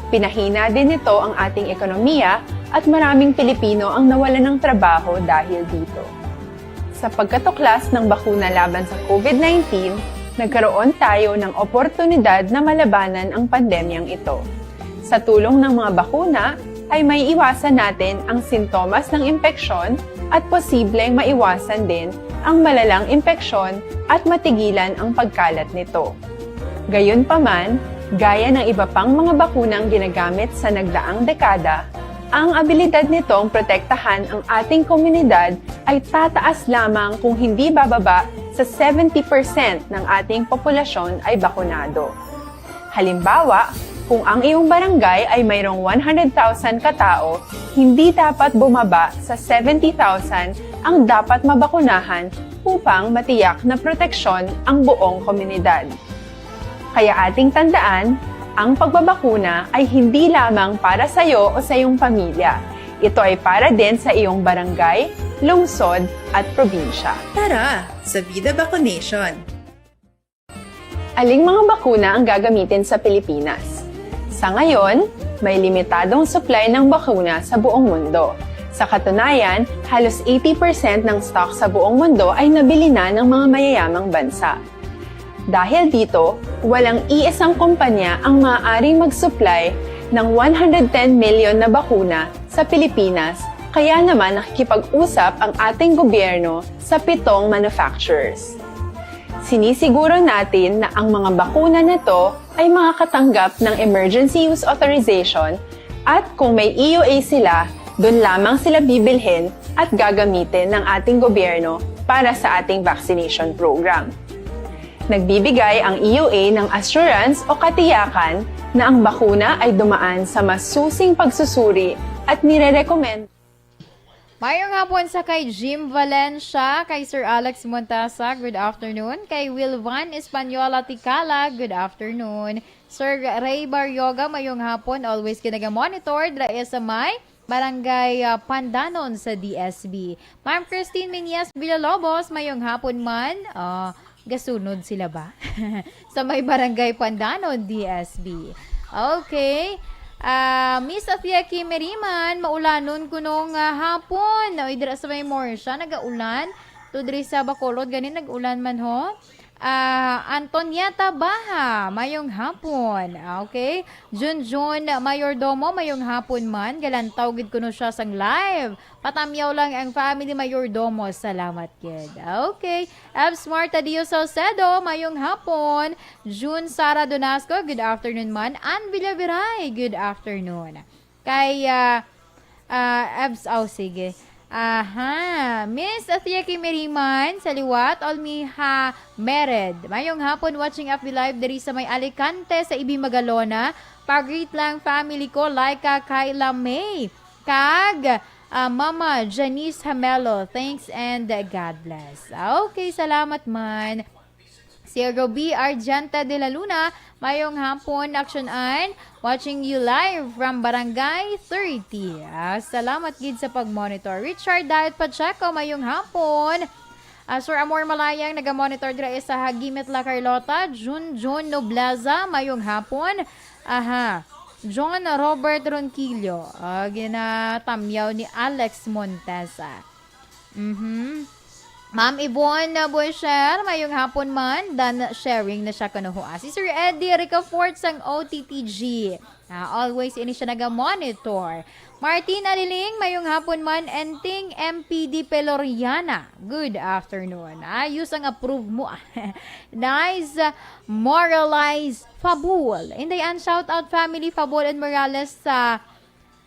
Pinahina din nito ang ating ekonomiya at maraming Pilipino ang nawalan ng trabaho dahil dito. Sa pagkatuklas ng bakuna laban sa COVID nineteen, nagkaroon tayo ng oportunidad na malabanan ang pandemyang ito. Sa tulong ng mga bakuna, ay maiiwasan natin ang sintomas ng impeksyon at posibleng maiwasan din ang malalang impeksyon at matigilan ang pagkalat nito. Gayunpaman, gaya ng iba pang mga bakunang ginagamit sa nagdaang dekada, ang abilidad nitong protektahan ang ating komunidad ay tataas lamang kung hindi bababa sa seventy percent ng ating populasyon ay bakunado. Halimbawa, kung ang iyong barangay ay mayroong one hundred thousand katao, hindi dapat bumaba sa seventy thousand ang dapat mabakunahan upang matiyak na proteksyon ang buong komunidad. Kaya ating tandaan, ang pagbabakuna ay hindi lamang para sa iyo o sa iyong pamilya. Ito ay para din sa iyong barangay, lungsod, at probinsya. Tara, sa Vida Vaccination! Aling mga bakuna ang gagamitin sa Pilipinas? Sa ngayon, may limitadong supply ng bakuna sa buong mundo. Sa katunayan, halos eighty percent ng stock sa buong mundo ay nabili na ng mga mayayamang bansa. Dahil dito, walang iisang kumpanya ang maaaring mag-supply ng one hundred ten million na bakuna sa Pilipinas, kaya naman nakikipag-usap ang ating gobyerno sa pitong manufacturers. Sinisiguro natin na ang mga bakuna na to ay makakatanggap ng emergency use authorization at kung may E U A sila, doon lamang sila bibilhin at gagamitin ng ating gobyerno para sa ating vaccination program. Nagbibigay ang E U A ng assurance o katiyakan na ang bakuna ay dumaan sa masusing pagsusuri at nire-recommend. Mayong hapon sa kay Jim Valencia, kay Sir Alex Montasa, good afternoon. Kay Wilvan Española Ticala, good afternoon. Sir Ray Barrioga, mayong hapon. Always ginaga-monitor dira sa may Barangay, ah, Pandanon sa D S B. Ma'am Christine Meñez Villalobos, mayong hapon man. Ah, Gasunod sila ba? Sa may Barangay Pandanon, D S B. Okay. Ah, Miss Athia Kimeriman, maulanon kuno nga hapon. Oy, dira sa may Morsia, nagaulan. To diri sa Bacolod, gani nag-ulan man ho. Ah, Antonieta Baha, mayong hapon. Okay. Junjun Mayordomo, mayong hapon man. Galantaw gid kuno siya sang live. Patamyaw lang ang family Mayordomo. Salamat gid. Okay. Abs Marta Dio Salcedo, mayong hapon. June Sara Donasco, good afternoon man. Ann Villaviray, good afternoon. Kay, ah, ah, Abs, oh, sige. Aha. Miss Athia Kimiriman, sa liwat, Olmiha Mered. Mayong hapon, watching F B Live diri sa may Alicante, sa Ibi Magalona. Pag-greet lang, family ko, Laika, Kyla May. Kag, ah, Mama Janice Hamelo, thanks and God bless. Okay, salamat man. Si Ruby Argenta de la Luna, mayong hapon, Action Ann. Watching you live from Barangay thirty. Ah, salamat gid sa pag-monitor. Richard Diet Pacheco, mayong hapon. Ah, Sir Amor Malayang, naga-monitor dira sa Hagimit, La Carlota. Jun Jun Noblaza, mayong hapon. Aha. John Robert Ronquillo, ah, ginatamyaw ni Alex Montesa. Mhm. Ma'am Yvonne Buesher, mayong hapon man. Dan sharing na siya kuno ho. Ah, si Sir Eddie Ricafort sang O T T G. Ah, always ini siya naga-monitor. Martin Aliling, mayong hapon man. Enting M P D Peloriana, good afternoon. Ayos ang approve mo. Nice, ah, Moralize Fabul. Inday Ann, shout out family Fabul and Morales sa,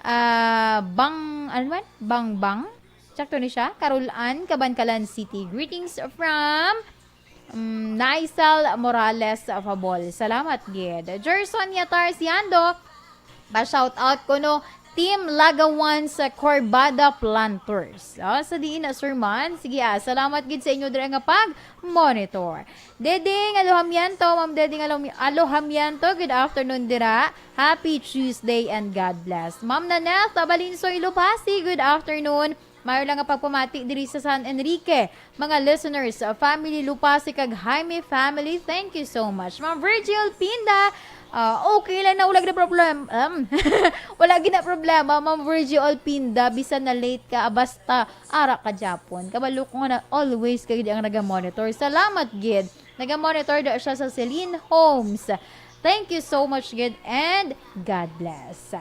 ah, Bang, ano man? Bangbang? Sakto ni siya. Carol Ann, Kabankalan City. Greetings from, um, Naisal Morales Fabul. Salamat gid. Gerson Yatar Siando, pa-shout out kuno, Team Lagawan sa Corbada Planters. Oh, sa diin na, Sir Man? Sige, ah, salamat gid sa inyo dira nga pag-monitor. Deding Alojamiento, Ma'am Deding Alom-, Alojamiento, good afternoon dira. Happy Tuesday and God bless. Ma'am Nanette Abalinsoy Lupasi, good afternoon. Mayo lang nga pagpamati diri sa San Enrique. Mga listeners, uh, family Lupasi kag Jaime family, thank you so much. Ma'am Virgil Pinda, uh, okay lang na, wala gid na problem-, um, wala gid na problema, Ma'am Virgil Pinda, bisan na late ka, basta ara ka gyapon. Kabalo ko nga na always ka gid ang naga-monitor. Salamat gid. Naga-monitor daw siya sa Celine Homes. Thank you so much gid and God bless.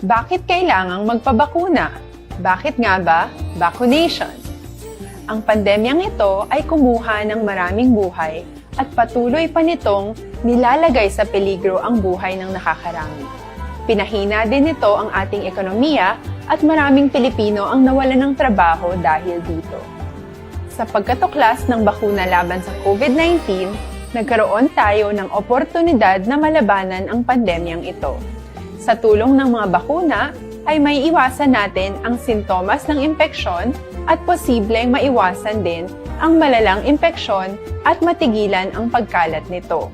Bakit kailangang magpabakuna? Bakit nga ba vaccination? Ang pandemyang ito ay kumuha ng maraming buhay at patuloy pa nitong nilalagay sa peligro ang buhay ng nakakarami. Pinahina din nito ang ating ekonomiya at maraming Pilipino ang nawalan ng trabaho dahil dito. Sa pagkatuklas ng bakuna laban sa COVID nineteen, nagkaroon tayo ng oportunidad na malabanan ang pandemyang ito. Sa tulong ng mga bakuna, ay may iwasan natin ang sintomas ng impeksyon at posibleng maiwasan din ang malalang impeksyon at matigilan ang pagkalat nito.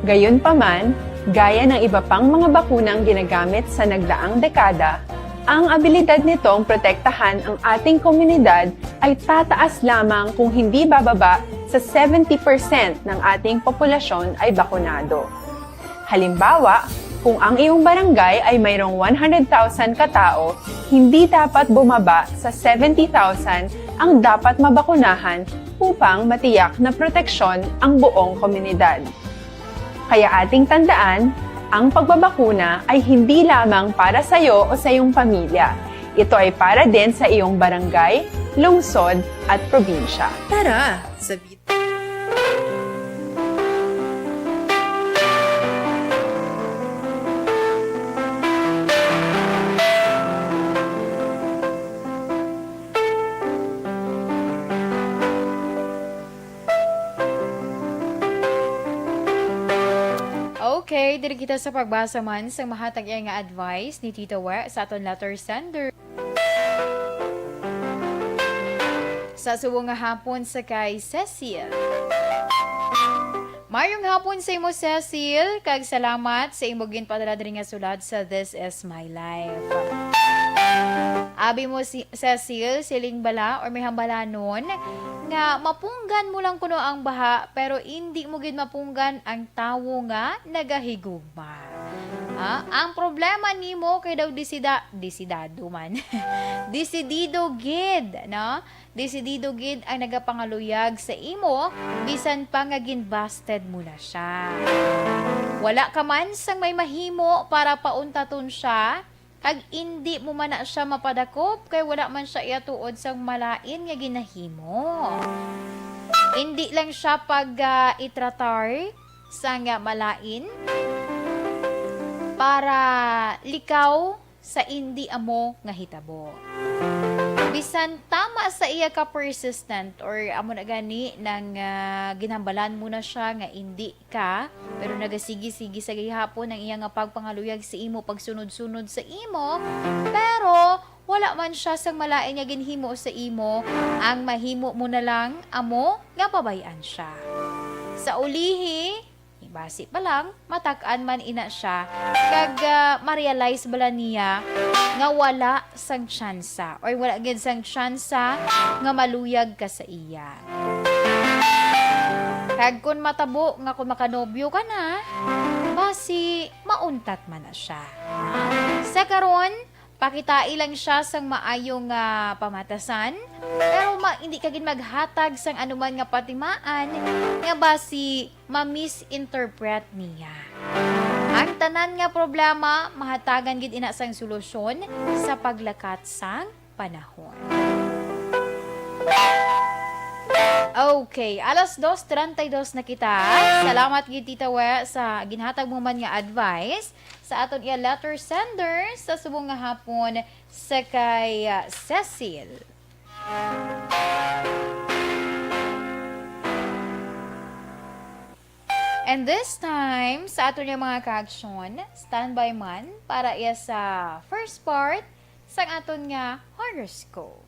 Gayunpaman, gaya ng iba pang mga bakunang ginagamit sa nagdaang dekada, ang abilidad nitong protektahan ang ating komunidad ay tataas lamang kung hindi bababa sa seventy percent ng ating populasyon ay bakunado. Halimbawa, kung ang iyong barangay ay mayroong one hundred thousand katao, hindi dapat bumaba sa seventy thousand ang dapat mabakunahan upang matiyak na proteksyon ang buong komunidad. Kaya ating tandaan, ang pagbabakuna ay hindi lamang para sa iyo o sa iyong pamilya. Ito ay para din sa iyong barangay, lungsod, at probinsya. Tara, sa Okay, diri kita sa pagbasa man sang mahatag iya nga advice ni Tita We sa aton letter sender. Sa subong nga hapon sa kay Cecil. Mayong hapon sa imo, Cecil, kag salamat sa imo ginpadala diri nga sulat sa This Is My Life. Abi mo, si Cecil, siling bala or may hambalanon nga mapunggan mo lang kuno ang baha, pero indi mo gid mapunggan ang tawo nga nagahigugma. Ah, ang problema nimo kay daw disida-, disidado man. Desidido gid, no? Desidido gid ang nagapangaluyag sa imo, bisan pa nga ginbasted mo na siya. Wala ka man sang may mahimo para pauntaton siya, kag indi mo man na siya mapadakop, kay wala man siya iya tuod sang malain nga ginahimo. Indi lang siya pag, ah, itratar sang malain para likaw sa indi amo nga hitabo. Bisan tama sa iya ka persistent or amo na gani nang, ah, ginhambalan mo na siya nga indi ka, pero nagasigi-sige sa gihapon ang iya nga pagpangaluyag sa imo, pagsunod-sunod sa imo, pero wala man siya sang malain nga ginhimo sa imo, ang mahimo mo na lang amo nga pabay-an siya. Sa ulihi, basi pa lang, matak-an man ina siya, kag, ah, ma-realize bala niya nga wala sang tsansa, or wala gid sang tsansa nga maluyag ka sa iya. Kag kun matabo nga kun makanobyo ka na, basi mauntat man na siya. Sa karon, pakitai lang siya sang maayo nga pamatasan, pero ma-, hindi ka gid maghatag sang anuman nga patimaan nga basi ma-misinterpret niya. Ang tanan nga problema, mahatagan gid ina sang solusyon sa paglakat sang panahon. Okay, alas dos treinta y dos na kita. Salamat gid, Tita We, sa ginhatag mo man nga advice sa aton iya letter sender sa subong nga hapon sa kay, ah, Cecil. And this time, sa aton nga mga kaaksyon, standby man para iya sa first part sang aton nga horoscope.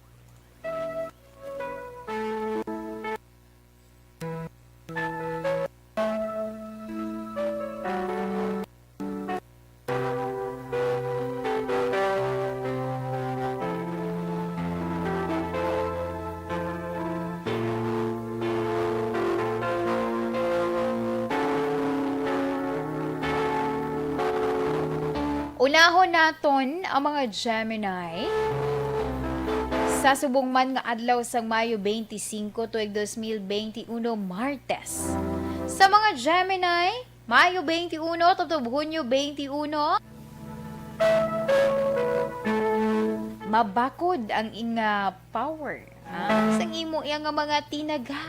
Unahon naton ang mga Gemini. Sa subong man nga adlaw sang Mayo twenty-five, tuig dos mil benti uno, Martes. Sa mga Gemini, Mayo twenty-one tubtob Hunyo twenty-one. mabakod ang ing, ah, power, ah, sang imo iya nga mga tinaga.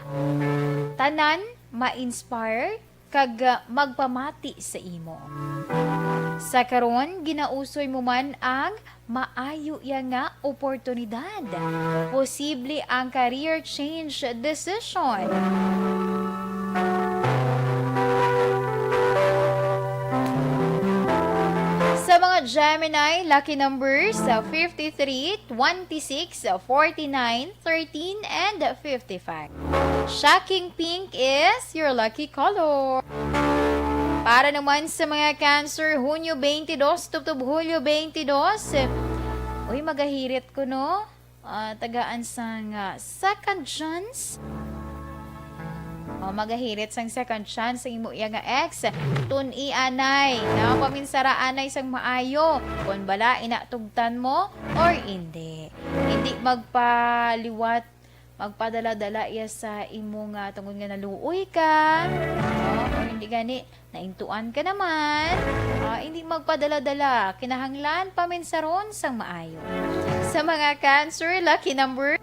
Tanan ma-inspire kag, ah, magpamati sa imo. Sa karon, ginausoy mo man ang maayo iya nga oportunidad. Posible ang career change decision. Sa mga Gemini, lucky numbers, ah, fifty-three, twenty-six, forty-nine, thirteen, and fifty-five. Shocking pink is your lucky color. Para naman sa mga Cancer, Hunyo twenty-two tubtob Hulyo twenty-two. Uy, magahirit ko, no? Ah, tagaan sang, ah, second chance. O, magahirit sang second chance sa imo iya nga ex. Tun-i anay, no? Paminsara anay sang maayo kon bala ina tugtan mo or indi. Hindi magpaliwat, magpadala-dala iya sa imo nga tungod nga naluoy ka, no? Or hindi gani, naintuan ka naman. Ah, hindi magpadala-dala, kinahanglan paminsaron sang maayo. Sa mga Cancer, lucky number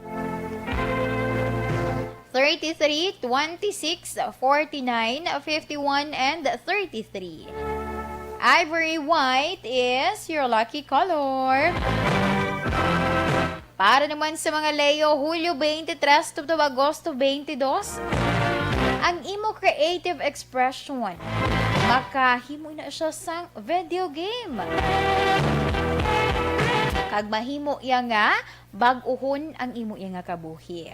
thirty-three, twenty-six, forty-nine, fifty-one, and thirty-three. Ivory white is your lucky color. Para naman sa mga Leo, Hulyo twenty-three tubtob Agosto twenty-two, ang imo creative expression, makahimo na siya sang video game. Kag mahimo iya nga bag-ohon ang imo iya nga kabuhi.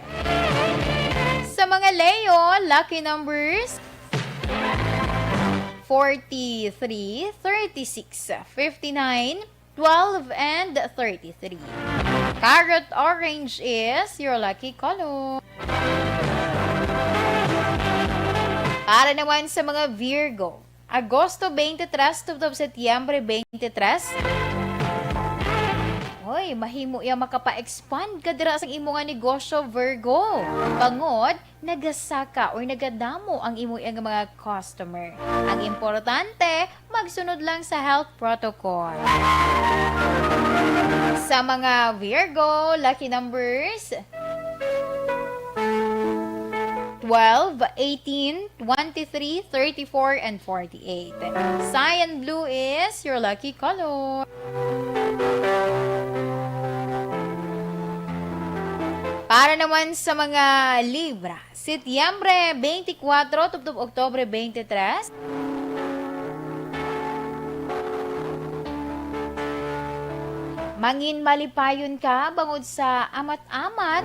Sa mga Leo, lucky numbers, forty-three, thirty-six, fifty-nine, twelve, and thirty-three. Carrot orange is your lucky color. Para naman sa mga Virgo, Agosto twenty-three tubtob Setyembre twenty-three. Hoy, mahimo iya makapa-expand ka dira sa imo nga negosyo, Virgo. Bangod, nagasaka or nagadamo ang imo iya nga mga customer. Ang importante, magsunod lang sa health protocol. Sa mga Virgo, lucky numbers, twelve, eighteen, twenty-three, thirty-four, and forty-eight. Cyan blue is your lucky color. Para naman sa mga Libra, Setyembre twenty-four tubtob Oktubre twenty-three, mangin malipayon ka bangod sa amat-amat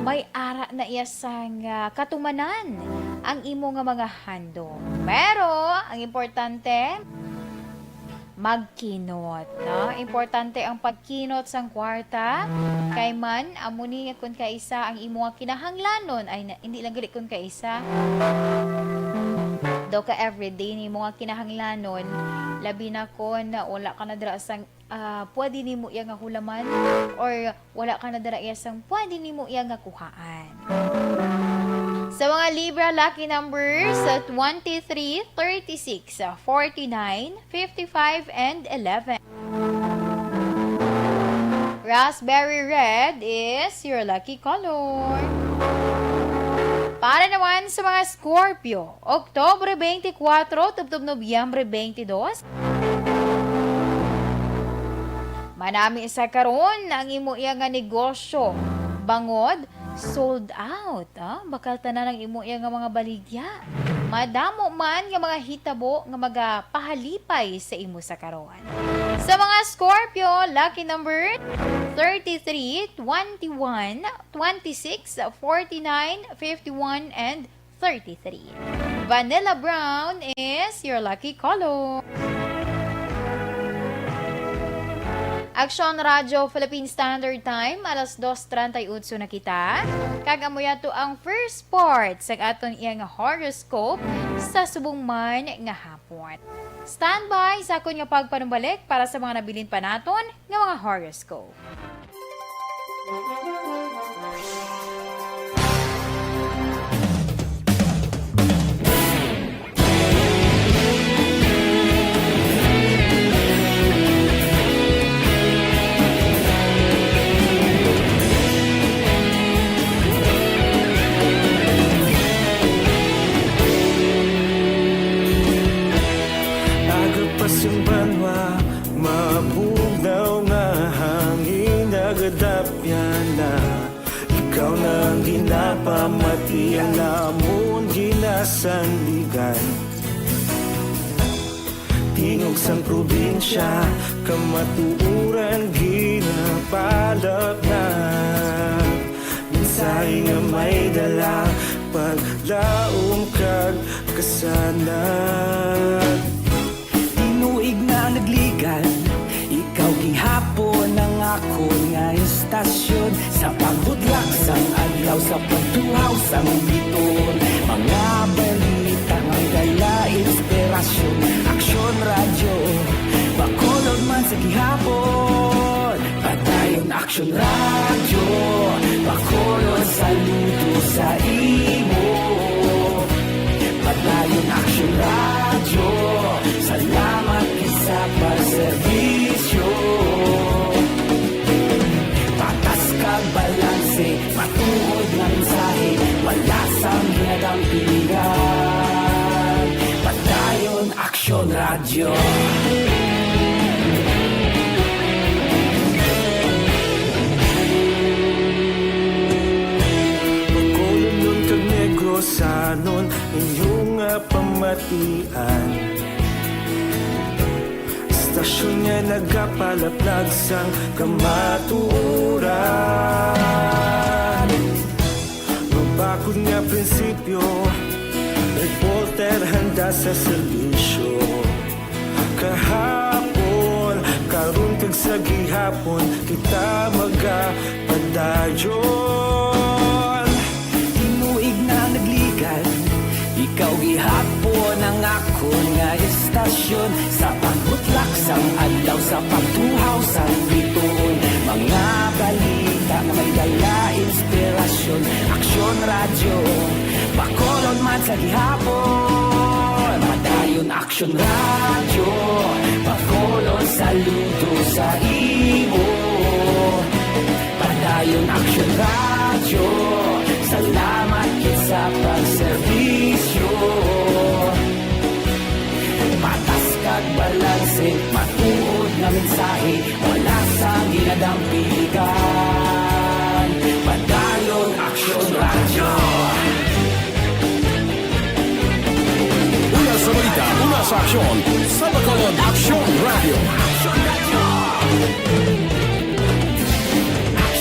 may ara na iya sang, ah, katumanan ang imo nga mga handom. Pero ang importante, magkinot, no? Importante ang pagkinot sang kwarta. Kay man, amo ni kun kaisa ang imo nga kinahanglanon, ay na, hindi lang gali kun kaisa. Daw ka everyday nimo nga kinahanglanon, labi na kon wala ka na dira sang, ah, pwede nimo iya nga hulaman or wala ka na dira iya sang pwede nimo iya nga kuhaan. Sa mga Libra, lucky numbers, ah, twenty-three, thirty-six, forty-nine, fifty-five, and eleven. Raspberry red is your lucky color. Para naman sa mga Scorpio, Oktubre twenty-four tubtob Nobyembre twenty-two, manami sa karon ang imo iya nga negosyo. Bangod, sold out, ah, bakal tanan ang imo iya nga mga baligya. Madamo man nga mga hitabo nga magapahalipay sa imo sa karon. Sa mga Scorpio, lucky number thirty-three, twenty-one, twenty-six, forty-nine, fifty-one, and thirty-three. Vanilla brown is your lucky color. Aksyon Radyo Philippine Standard Time, alas dos treinta y ocho na kita. Kag amo yato ang first part sa aton iya nga horoscope sa subong man nga hapon. Standby sa akon nga pagpanumbalik para sa mga nabilin pa naton nga mga horoscope. ginasandigan. Tingog sang probinsya, kamatuoran ginapalapnag. Mensahe nga may dala, paglaom kag kasanag. Tinuig na nagligan, ikaw gihapon ang akon nga istasyon. Sa pagbutlak sang adlaw, sa pagtuhaw sang bituon, mga balita nga may dala inspirasyon. Aksyon Radyo, Bacolod man sa gihapon. Padayon Aksyon Radyo, Bacolod, saludo sa imo. Padayon Aksyon Radyo, salamat gid sa pagserbisyo. Patas kag balanse, matuod nga mensahe, wala sang ginadampigan. Padayon Aksyon Radyo. Bacolodnon kag Negrosanon, inyo nga pamatian. Istasyon nga nagapalaplag sang kamatuoran. Mabakod nga prinsipyo, reporter handa sa serbisyo. Kahapon, karon kag sa gihapon, kita magapadayon. Tinuig na nagligan, ikaw gihapon ang akon nga istasyon. Sa pagbutlak sang adlaw, sa pagtuhaw sang bituon, mga balita nga may dala inspirasyon. Aksyon Radyo, Bacolod man sa gihapon. Padayon Aksyon Radyo, Bacolod, saludo sa imo. Padayon Aksyon Radyo, salamat gid sa pagserbisyo. Patas kag balanse, matuod nga mensahe, wala sang ginadampigan. Padayon Aksyon Radyo. Una sa balita, una sa aksyon, sa Bacolod Aksyon Radyo.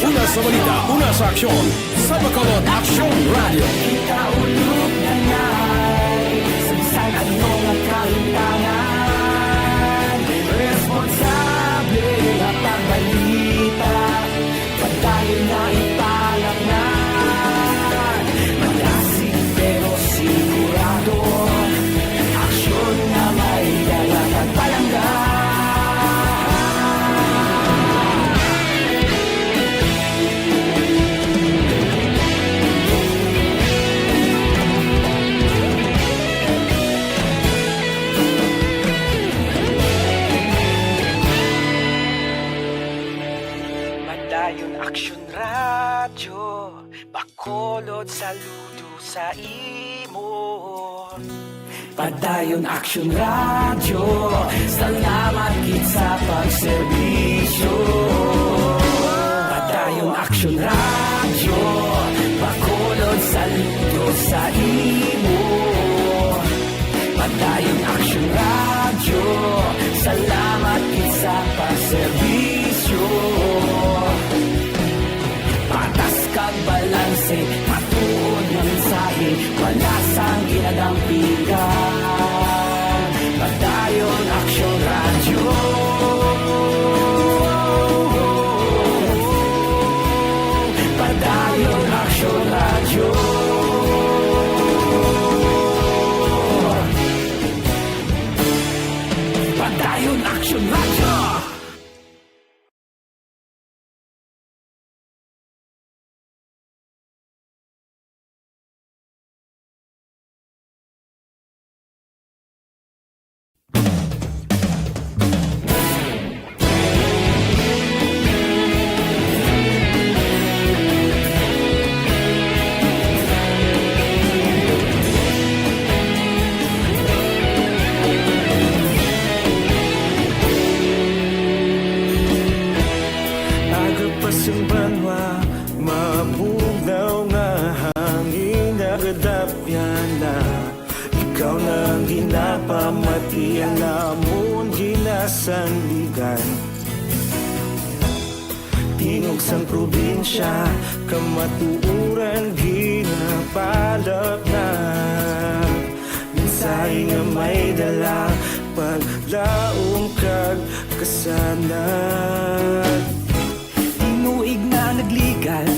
Una sa balita, una sa aksyon, sa Bacolod Aksyon Radyo. Kita ulog na nai, sa bisan ano nga kalimtangan, responsable nga pagbalita. Padayon na ipalapngan, malasig pero sigurado, aksyon nga may dala kag palangga. Padayon Aksyon Radyo, Bacolod, saludo sa imo. Padayon Aksyon Radyo, salamat gid sa pagserbisyo. Padayon Aksyon Radyo, Bacolod, saludo sa imo. Padayon Aksyon Radyo, salamat gid sa pagserbisyo. Patas kag balanse, matuod nga mensahe, wala sang ginadampigan. Padayon Aksyon Radyo. Padayon Aksyon Radyo. Padayon Aksyon Radyo. na, ikaw na ang ginapamati, ang amon ginasandigan. Tingog sang probinsya, kamatuoran ginapalapnag. Mensahe nga may dala, paglaom kag kasanag. Tinuig na nagligan,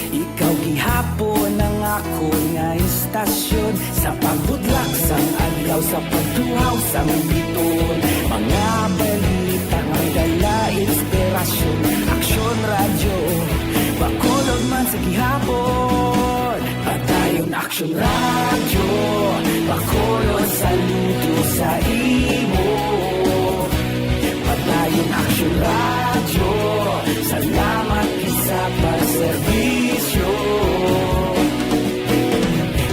ikaw gihapon ang akon nga istasyon. Sa pagbudlak sang adlaw, sa pagtuhaw sang biton, mga balita nga may dala inspirasyon. Aksyon Radyo, Bacolod man sa gihapon. Padayon Aksyon Radyo, Bacolod, saludo sa imo. Padayon Aksyon Radyo, salamat gid sa pagserbisyo.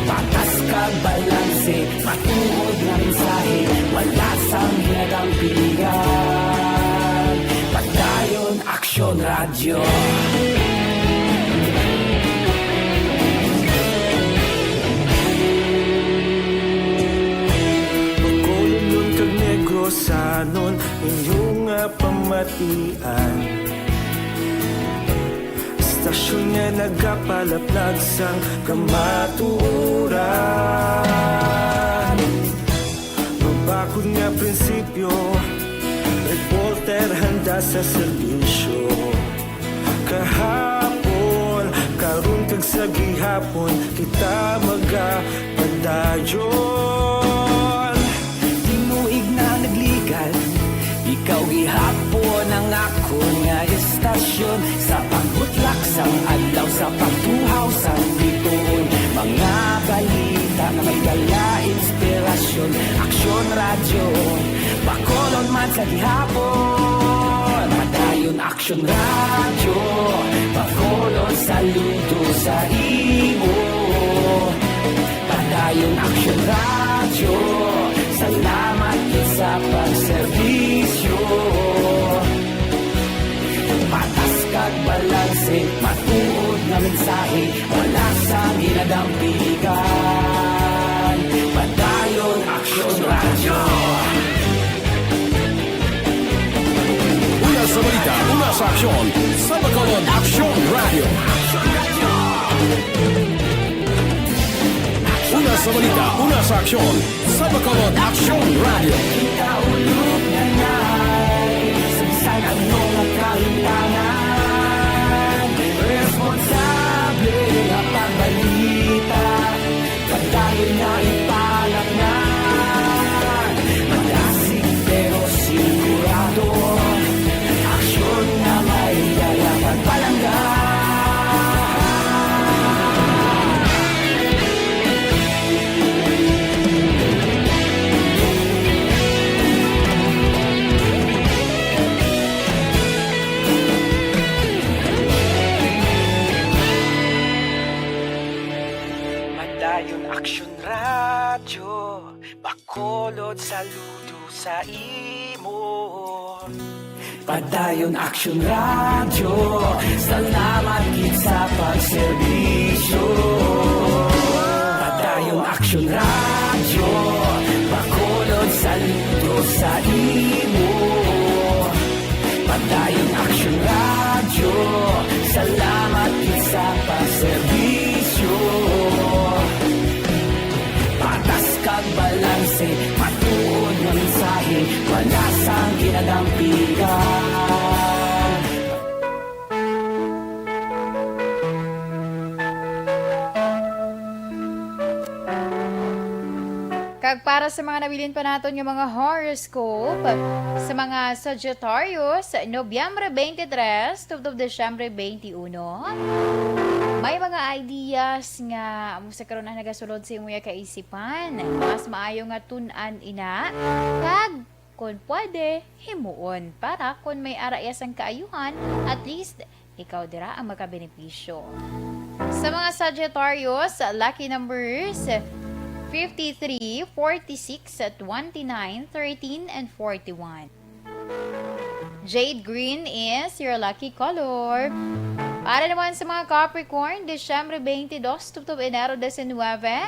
Patas kag balanse, matuod nga mensahe, wala sang ginadampigan. Padayon Aksyon Radyo. Bacolodnon kag Negrosanon, inyo nga pamatian. Istasyon nga nagapalaplag sang kamatuoran. Mabakod nga prinsipyo, reporter handa sa serbisyo. Kahapon, karon kag sa gihapon, kita magapadayon. Tinuig na nagligan, ikaw gihapon ang akon nga istasyon. Sa pagbutlak sang adlaw, sa pagtuhaw sang bituon, mga balita nga may dala inspirasyon. Aksyon Radyo, Bacolod man sa gihapon. Padayon Aksyon Radyo, Bacolod, saludo sa imo. Padayon Aksyon Radyo, salamat gid sa pagserbisyo. Patas kag balanse, matuod nga mensahe, wala sang ginadampigan. Padayon Aksyon Radyo. Una sa balita, una sa aksyon, sa Bacolod Aksyon Radyo. Una sa balita, una sa aksyon, sa Bacolod Aksyon Radyo. Kita ulog na nai, sa bisan ano nga kahimtangan, responsable nga pagbalita. Padayon na ipalapngan, madasig pero sigurado. Aksyon nga may dala pagpalangga. Padayon Aksyon Radyo, Bacolod, saludo sa imo. Padayon Aksyon Radyo, salamat gid sa pagserbisyo. Padayon Aksyon Radyo, Bacolod, saludo sa imo. Padayon Aksyon Radyo, salamat gid sa pagserbisyo. Patas kag balanse, matuod nga mensahe, wala sang ginadampigan. Kag para sa mga nabilin pa naton nga mga horoscope, sa mga Sagittarius, Nobyembre twenty-three tubtob Disyembre twenty-one, may mga ideas nga amo sa karon ang nagasulod sa imo kaisipan. Mas maayo nga tun-an ina, kag kon pwede, himuon, para kon may ara iya sang kaayuhan, at least ikaw dira ang makabenepisyo. Sa mga Sagittarius, lucky numbers fifty-three, forty-six, twenty-nine, thirteen, and forty-one. Jade green is your lucky color. Para naman sa mga Capricorn, Disyembre twenty-two tubtob Enero diecinuebe,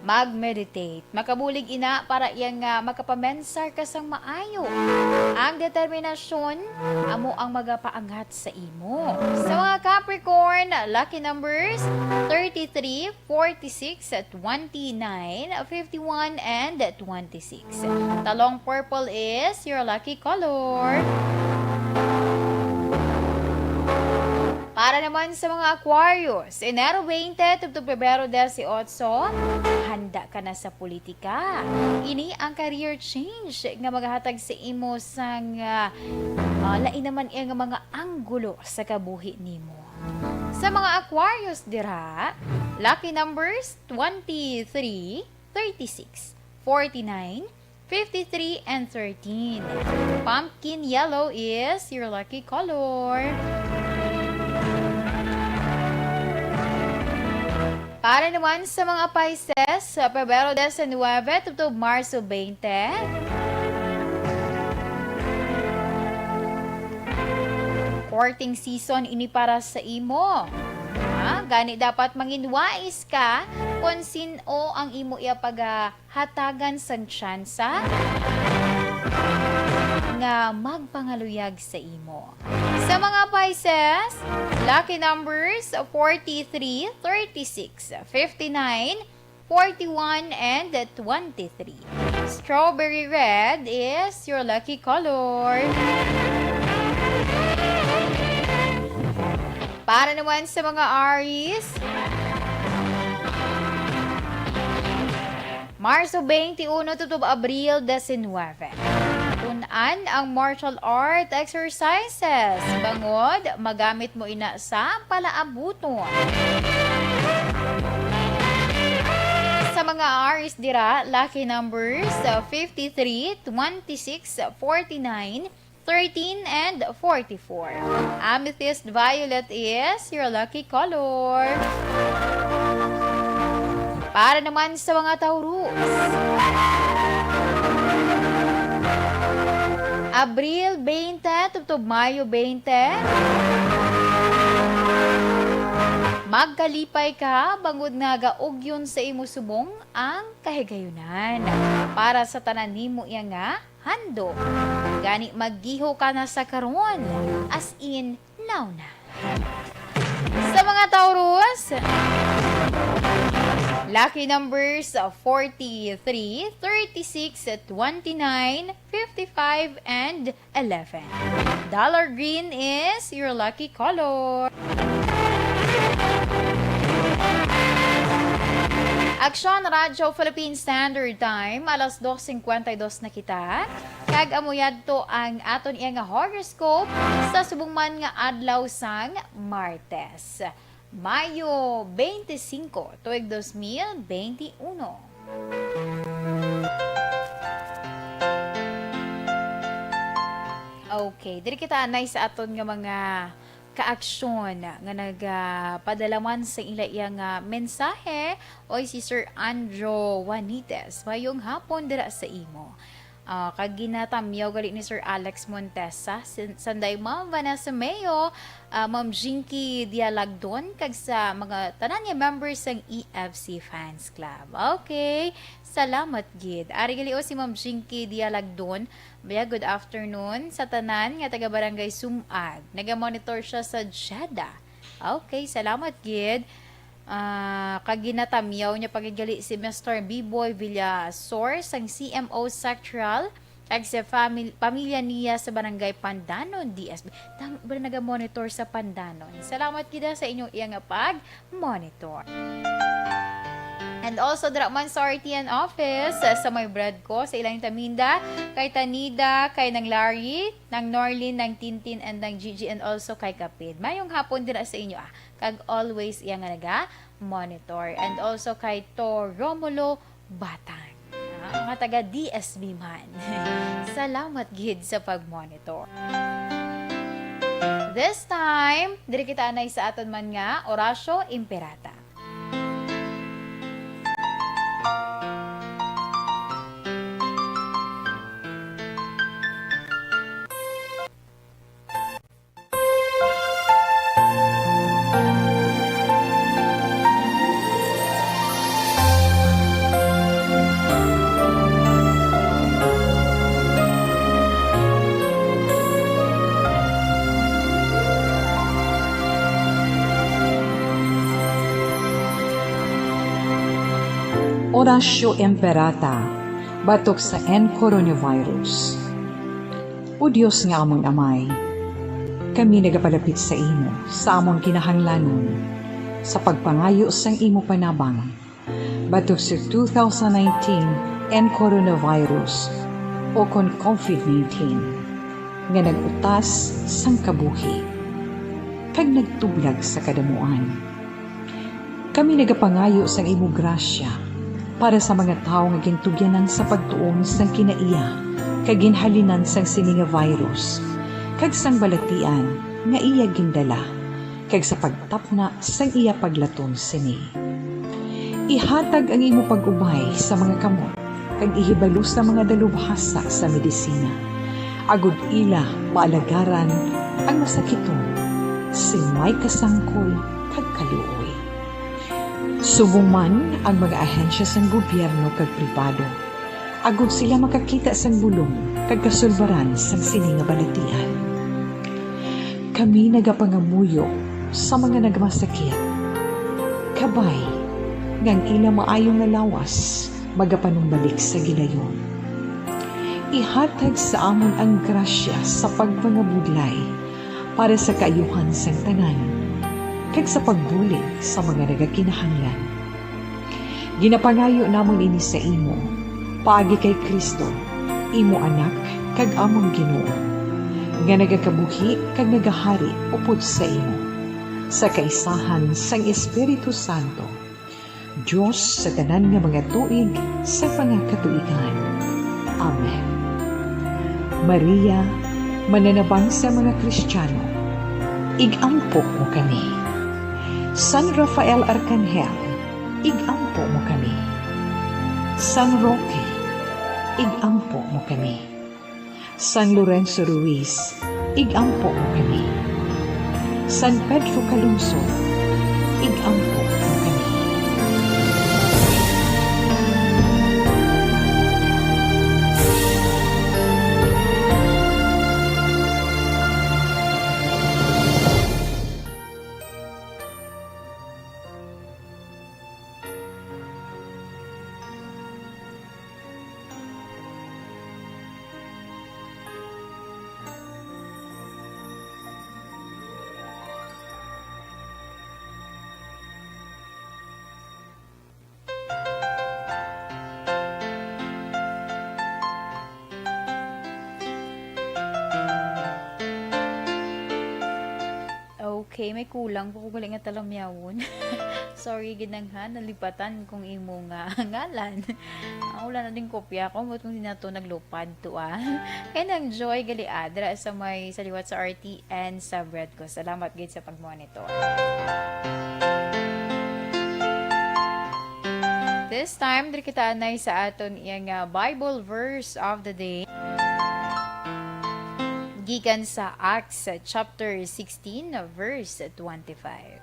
Mag-meditate. Makabulig ina para iya nga makapamensar ka sang maayo. Ang determinasyon amo ang magapaangat sa imo. Sa mga Capricorn, lucky numbers thirty-three, forty-six, twenty-nine, fifty-one, and twenty-six. Talong purple is your lucky color. Para naman sa mga Aquarius, Enero twenty tubtob Pebrero dieciocho, handa ka na sa politika. Ini ang career change nga magahatag sa imo sang, ah, ah, lain naman iya nga mga anggulo sa kabuhi nimo. Sa mga Aquarius dira, lucky numbers twenty-three, thirty-six, forty-nine, fifty-three, and thirteen. Pumpkin yellow is your lucky color. Para naman sa mga Pisces, sa Pebrero diecinuebe tubtob Marso twenty, courting season ini para sa imo. Ha? Gani dapat manginwais ka kon sin-o ang imo iya paga-, hatagan sang tsansa nga magpangaluyag sa imo. Sa mga Pisces, lucky numbers forty-three, thirty-six, fifty-nine, forty-one, and twenty-three. Strawberry red is your lucky color. Para naman sa mga Aries, Marso twenty-one tubtob Abril diecinuebe. Tun-an ang martial art exercises. Bangod, magamit mo ina sa palaabuton. Sa mga Aries dira, lucky numbers, uh, fifty-three, twenty-six, forty-nine, thirteen, and forty-four. Amethyst violet is your lucky color. Para naman sa mga Taurus, Abril twenty tubtob Mayo twenty, magkalipay ka bangod nga gaugyon sa imo subong ang kahigayunan para sa tanan nimo iya nga handom. Gani, maggiho ka na sa karon, as in, now na. Sa mga Taurus, lucky numbers forty-three, thirty-six, twenty-nine, fifty-five, and eleven. Dollar green is your lucky color. Aksyon Radyo Philippine Standard Time, alas dos cincuenta y dos na kita. Kag amo yadto ang aton iya nga horoscope sa subong man nga adlaw sang Martes, Mayo twenty-five, tuig dos mil twenty-one. Okay, diri kita anay sa aton nga mga kaaksyon nga nagapadala man sa ila iya nga mensahe, oy, si Sir Andro Juanites. Mayong hapon dira sa imo. Ah, kag ginatamyaw gali ni Sir Alex Montesa, sin-, sanday Ma'am Vanessa Mayo, ah, Ma'am Jinky Dialagdon, kag sa mga tanan nga members sang E F C Fans Club. Okay, salamat gid. Ari gali o si Ma'am Jinky Dialagdon, baya, good afternoon sa tanan nga taga Barangay Sumag. Naga-monitor siya sa Jeddah. Okay, salamat gid. Ah, kag ginatamyaw niya pa gid gali si Mister Biboy Villasor sang C M O Central, kag sa famil-, pamilya niya sa Barangay Pandanon, D S B. Tam-, ba naga-monitor sa Pandanon? Salamat gid sa inyong iya nga pag-monitor. And also, dira man sa R T N office, sa may bread ko, sa ilang taminda, kay Tanida, kay Nang Larry, Nang Norlin, Nang Tintin, and Nang Gigi, and also kay Kapid. Mayong hapon dira sa inyo, ah. Kag always iya nga naga-monitor. And also kay To Romulo Batang, ah, nga taga D S B man. Salamat gid sa pag-monitor. This time, diri kita anay sa aton man nga Orasyo Imperata. Oratio Imperata batok sa N coronavirus. O Dios nga amon Amay, kami nagapalapit sa imo sa amon kinahanglanon sa pagpangayo sang imo panabang batok sa two thousand nineteen N coronavirus o kon covid nineteen nga nag-utas sang kabuhi kag nagtublag sa kadamuan. Kami nagapangayo sang imo grasya para sa mga tawo nga gintugyanan sa pagtuon sang kinaiya kag ginhalinan sang sini nga virus kag sang balatian nga iya gindala, kag sa pagtapna sang iya paglaton sini. Ihatag ang imo pag-ubay sa mga kamot kag ihibalo sa mga dalubhasa sa medisina, agod ila maalagaran ang masakiton sing may kasangkol kag kaluoy. Subong man ang mga ahensya sang gobyerno kag pribado, agod sila makakita sang bulong kag kasulbaran sang sini nga balatian. Kami nagapangamuyo sa mga nagmasakit, kabay nga ang ila maayo nga lawas magapanumbalik sa gilayon. Ihatag sa amon ang grasya sa pagpangabudlay para sa kaayuhan sang tanan, kag sa pagbulig sa mga nagakinahanglan. Ginapangayo namon ini sa imo, paagi kay Cristo, imo Anak, kag amon Ginoo, nga nagakabuhi kag nagahari upod sa imo, sa kaisahan sang Espiritu Santo, Dios sa tanan nga mga tuig sa mga katuigan. Amen. Maria, mananabang sa mga Kristiyano, ig-ampo mo kami. San Rafael Arkanghel, ig-ampo mo kami. San Roque, ig-ampo mo kami. San Lorenzo Ruiz, ig-ampo mo kami. San Pedro Calungsod, ig-ampo mo kami. Okay, may kulang pa ko gali nga talamyawon. Sorry gid nang ha, nalipatan kong imo nga ngalan. Ang wala na ding kopya ko, but kung di na to naglupad to, ah. Kay nang Joy gali, ah, dira sa may, sa liwat sa R T N sa Bread Ko. Salamat gid sa pagmonitor. This time, diri kita anay sa aton iya nga Bible verse of the day. Gikan sa Acts, uh, chapter sixteen, uh, verse twenty-five.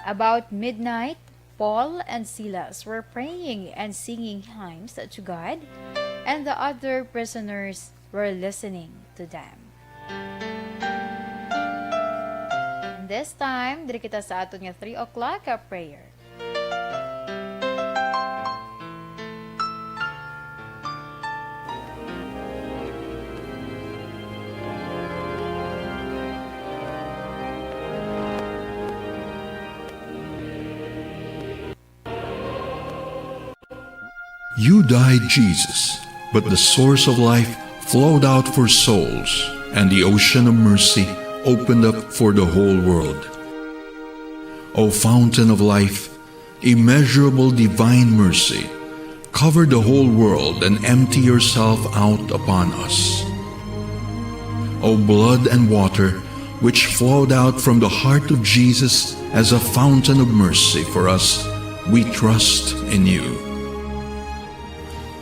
About midnight, Paul and Silas were praying and singing hymns to God, and the other prisoners were listening to them. And this time, diri kita sa aton nga three o'clock, uh, prayer. You died, Jesus, but the source of life flowed out for souls, and the ocean of mercy opened up for the whole world. O fountain of life, immeasurable divine mercy, cover the whole world and empty yourself out upon us. O blood and water, which flowed out from the heart of Jesus as a fountain of mercy for us, we trust in you.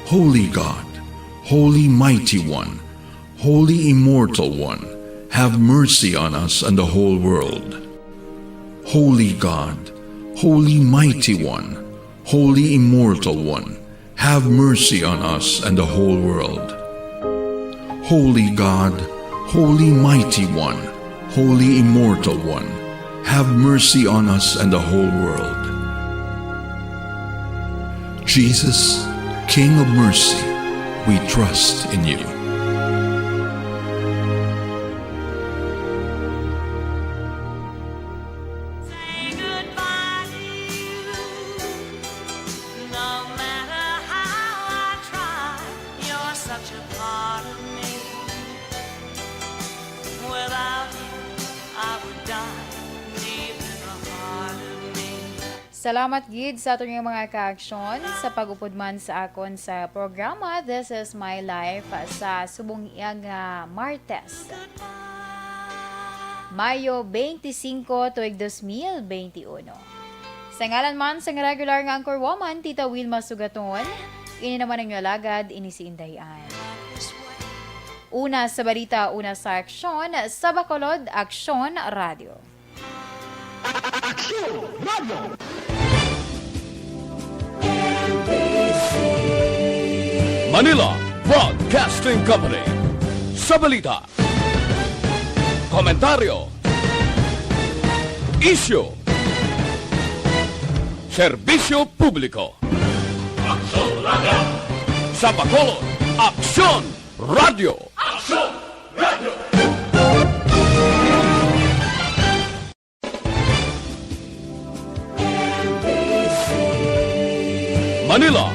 Holy God, Holy Mighty One, Holy Immortal One, have mercy on us and the whole world. Holy God, Holy Mighty One, Holy Immortal One, have mercy on us and the whole world. Holy God, Holy Mighty One, Holy Immortal One, Have mercy on us and the whole world. Jesus, King of mercy, we trust in you. Say goodbye to you. No matter how I try, you're such a part of me. Without you, I would die, deep in the heart of me. Salamat gid sa aton nga mga kaaksyon sa pag-upod man sa akon sa programa This Is My Life sa subong iya nga Martes, Mayo twenty-five, tuig dos mil twenty-one. Sa ngalan man sang regular nga anchor woman, Tita Wilma Sugaton, ini naman ang alagad, ini si Inday Ann. Una sa balita, una sa aksyon, sa Bacolod, Aksyon Radio. Aksyon Radio. Manila Broadcasting Company. Sa balita, komentaryo, isyu, serbisyo publiko. Aksyon Radio. Sa Bacolod, Aksyon Radio. Aksyon Radio. Manila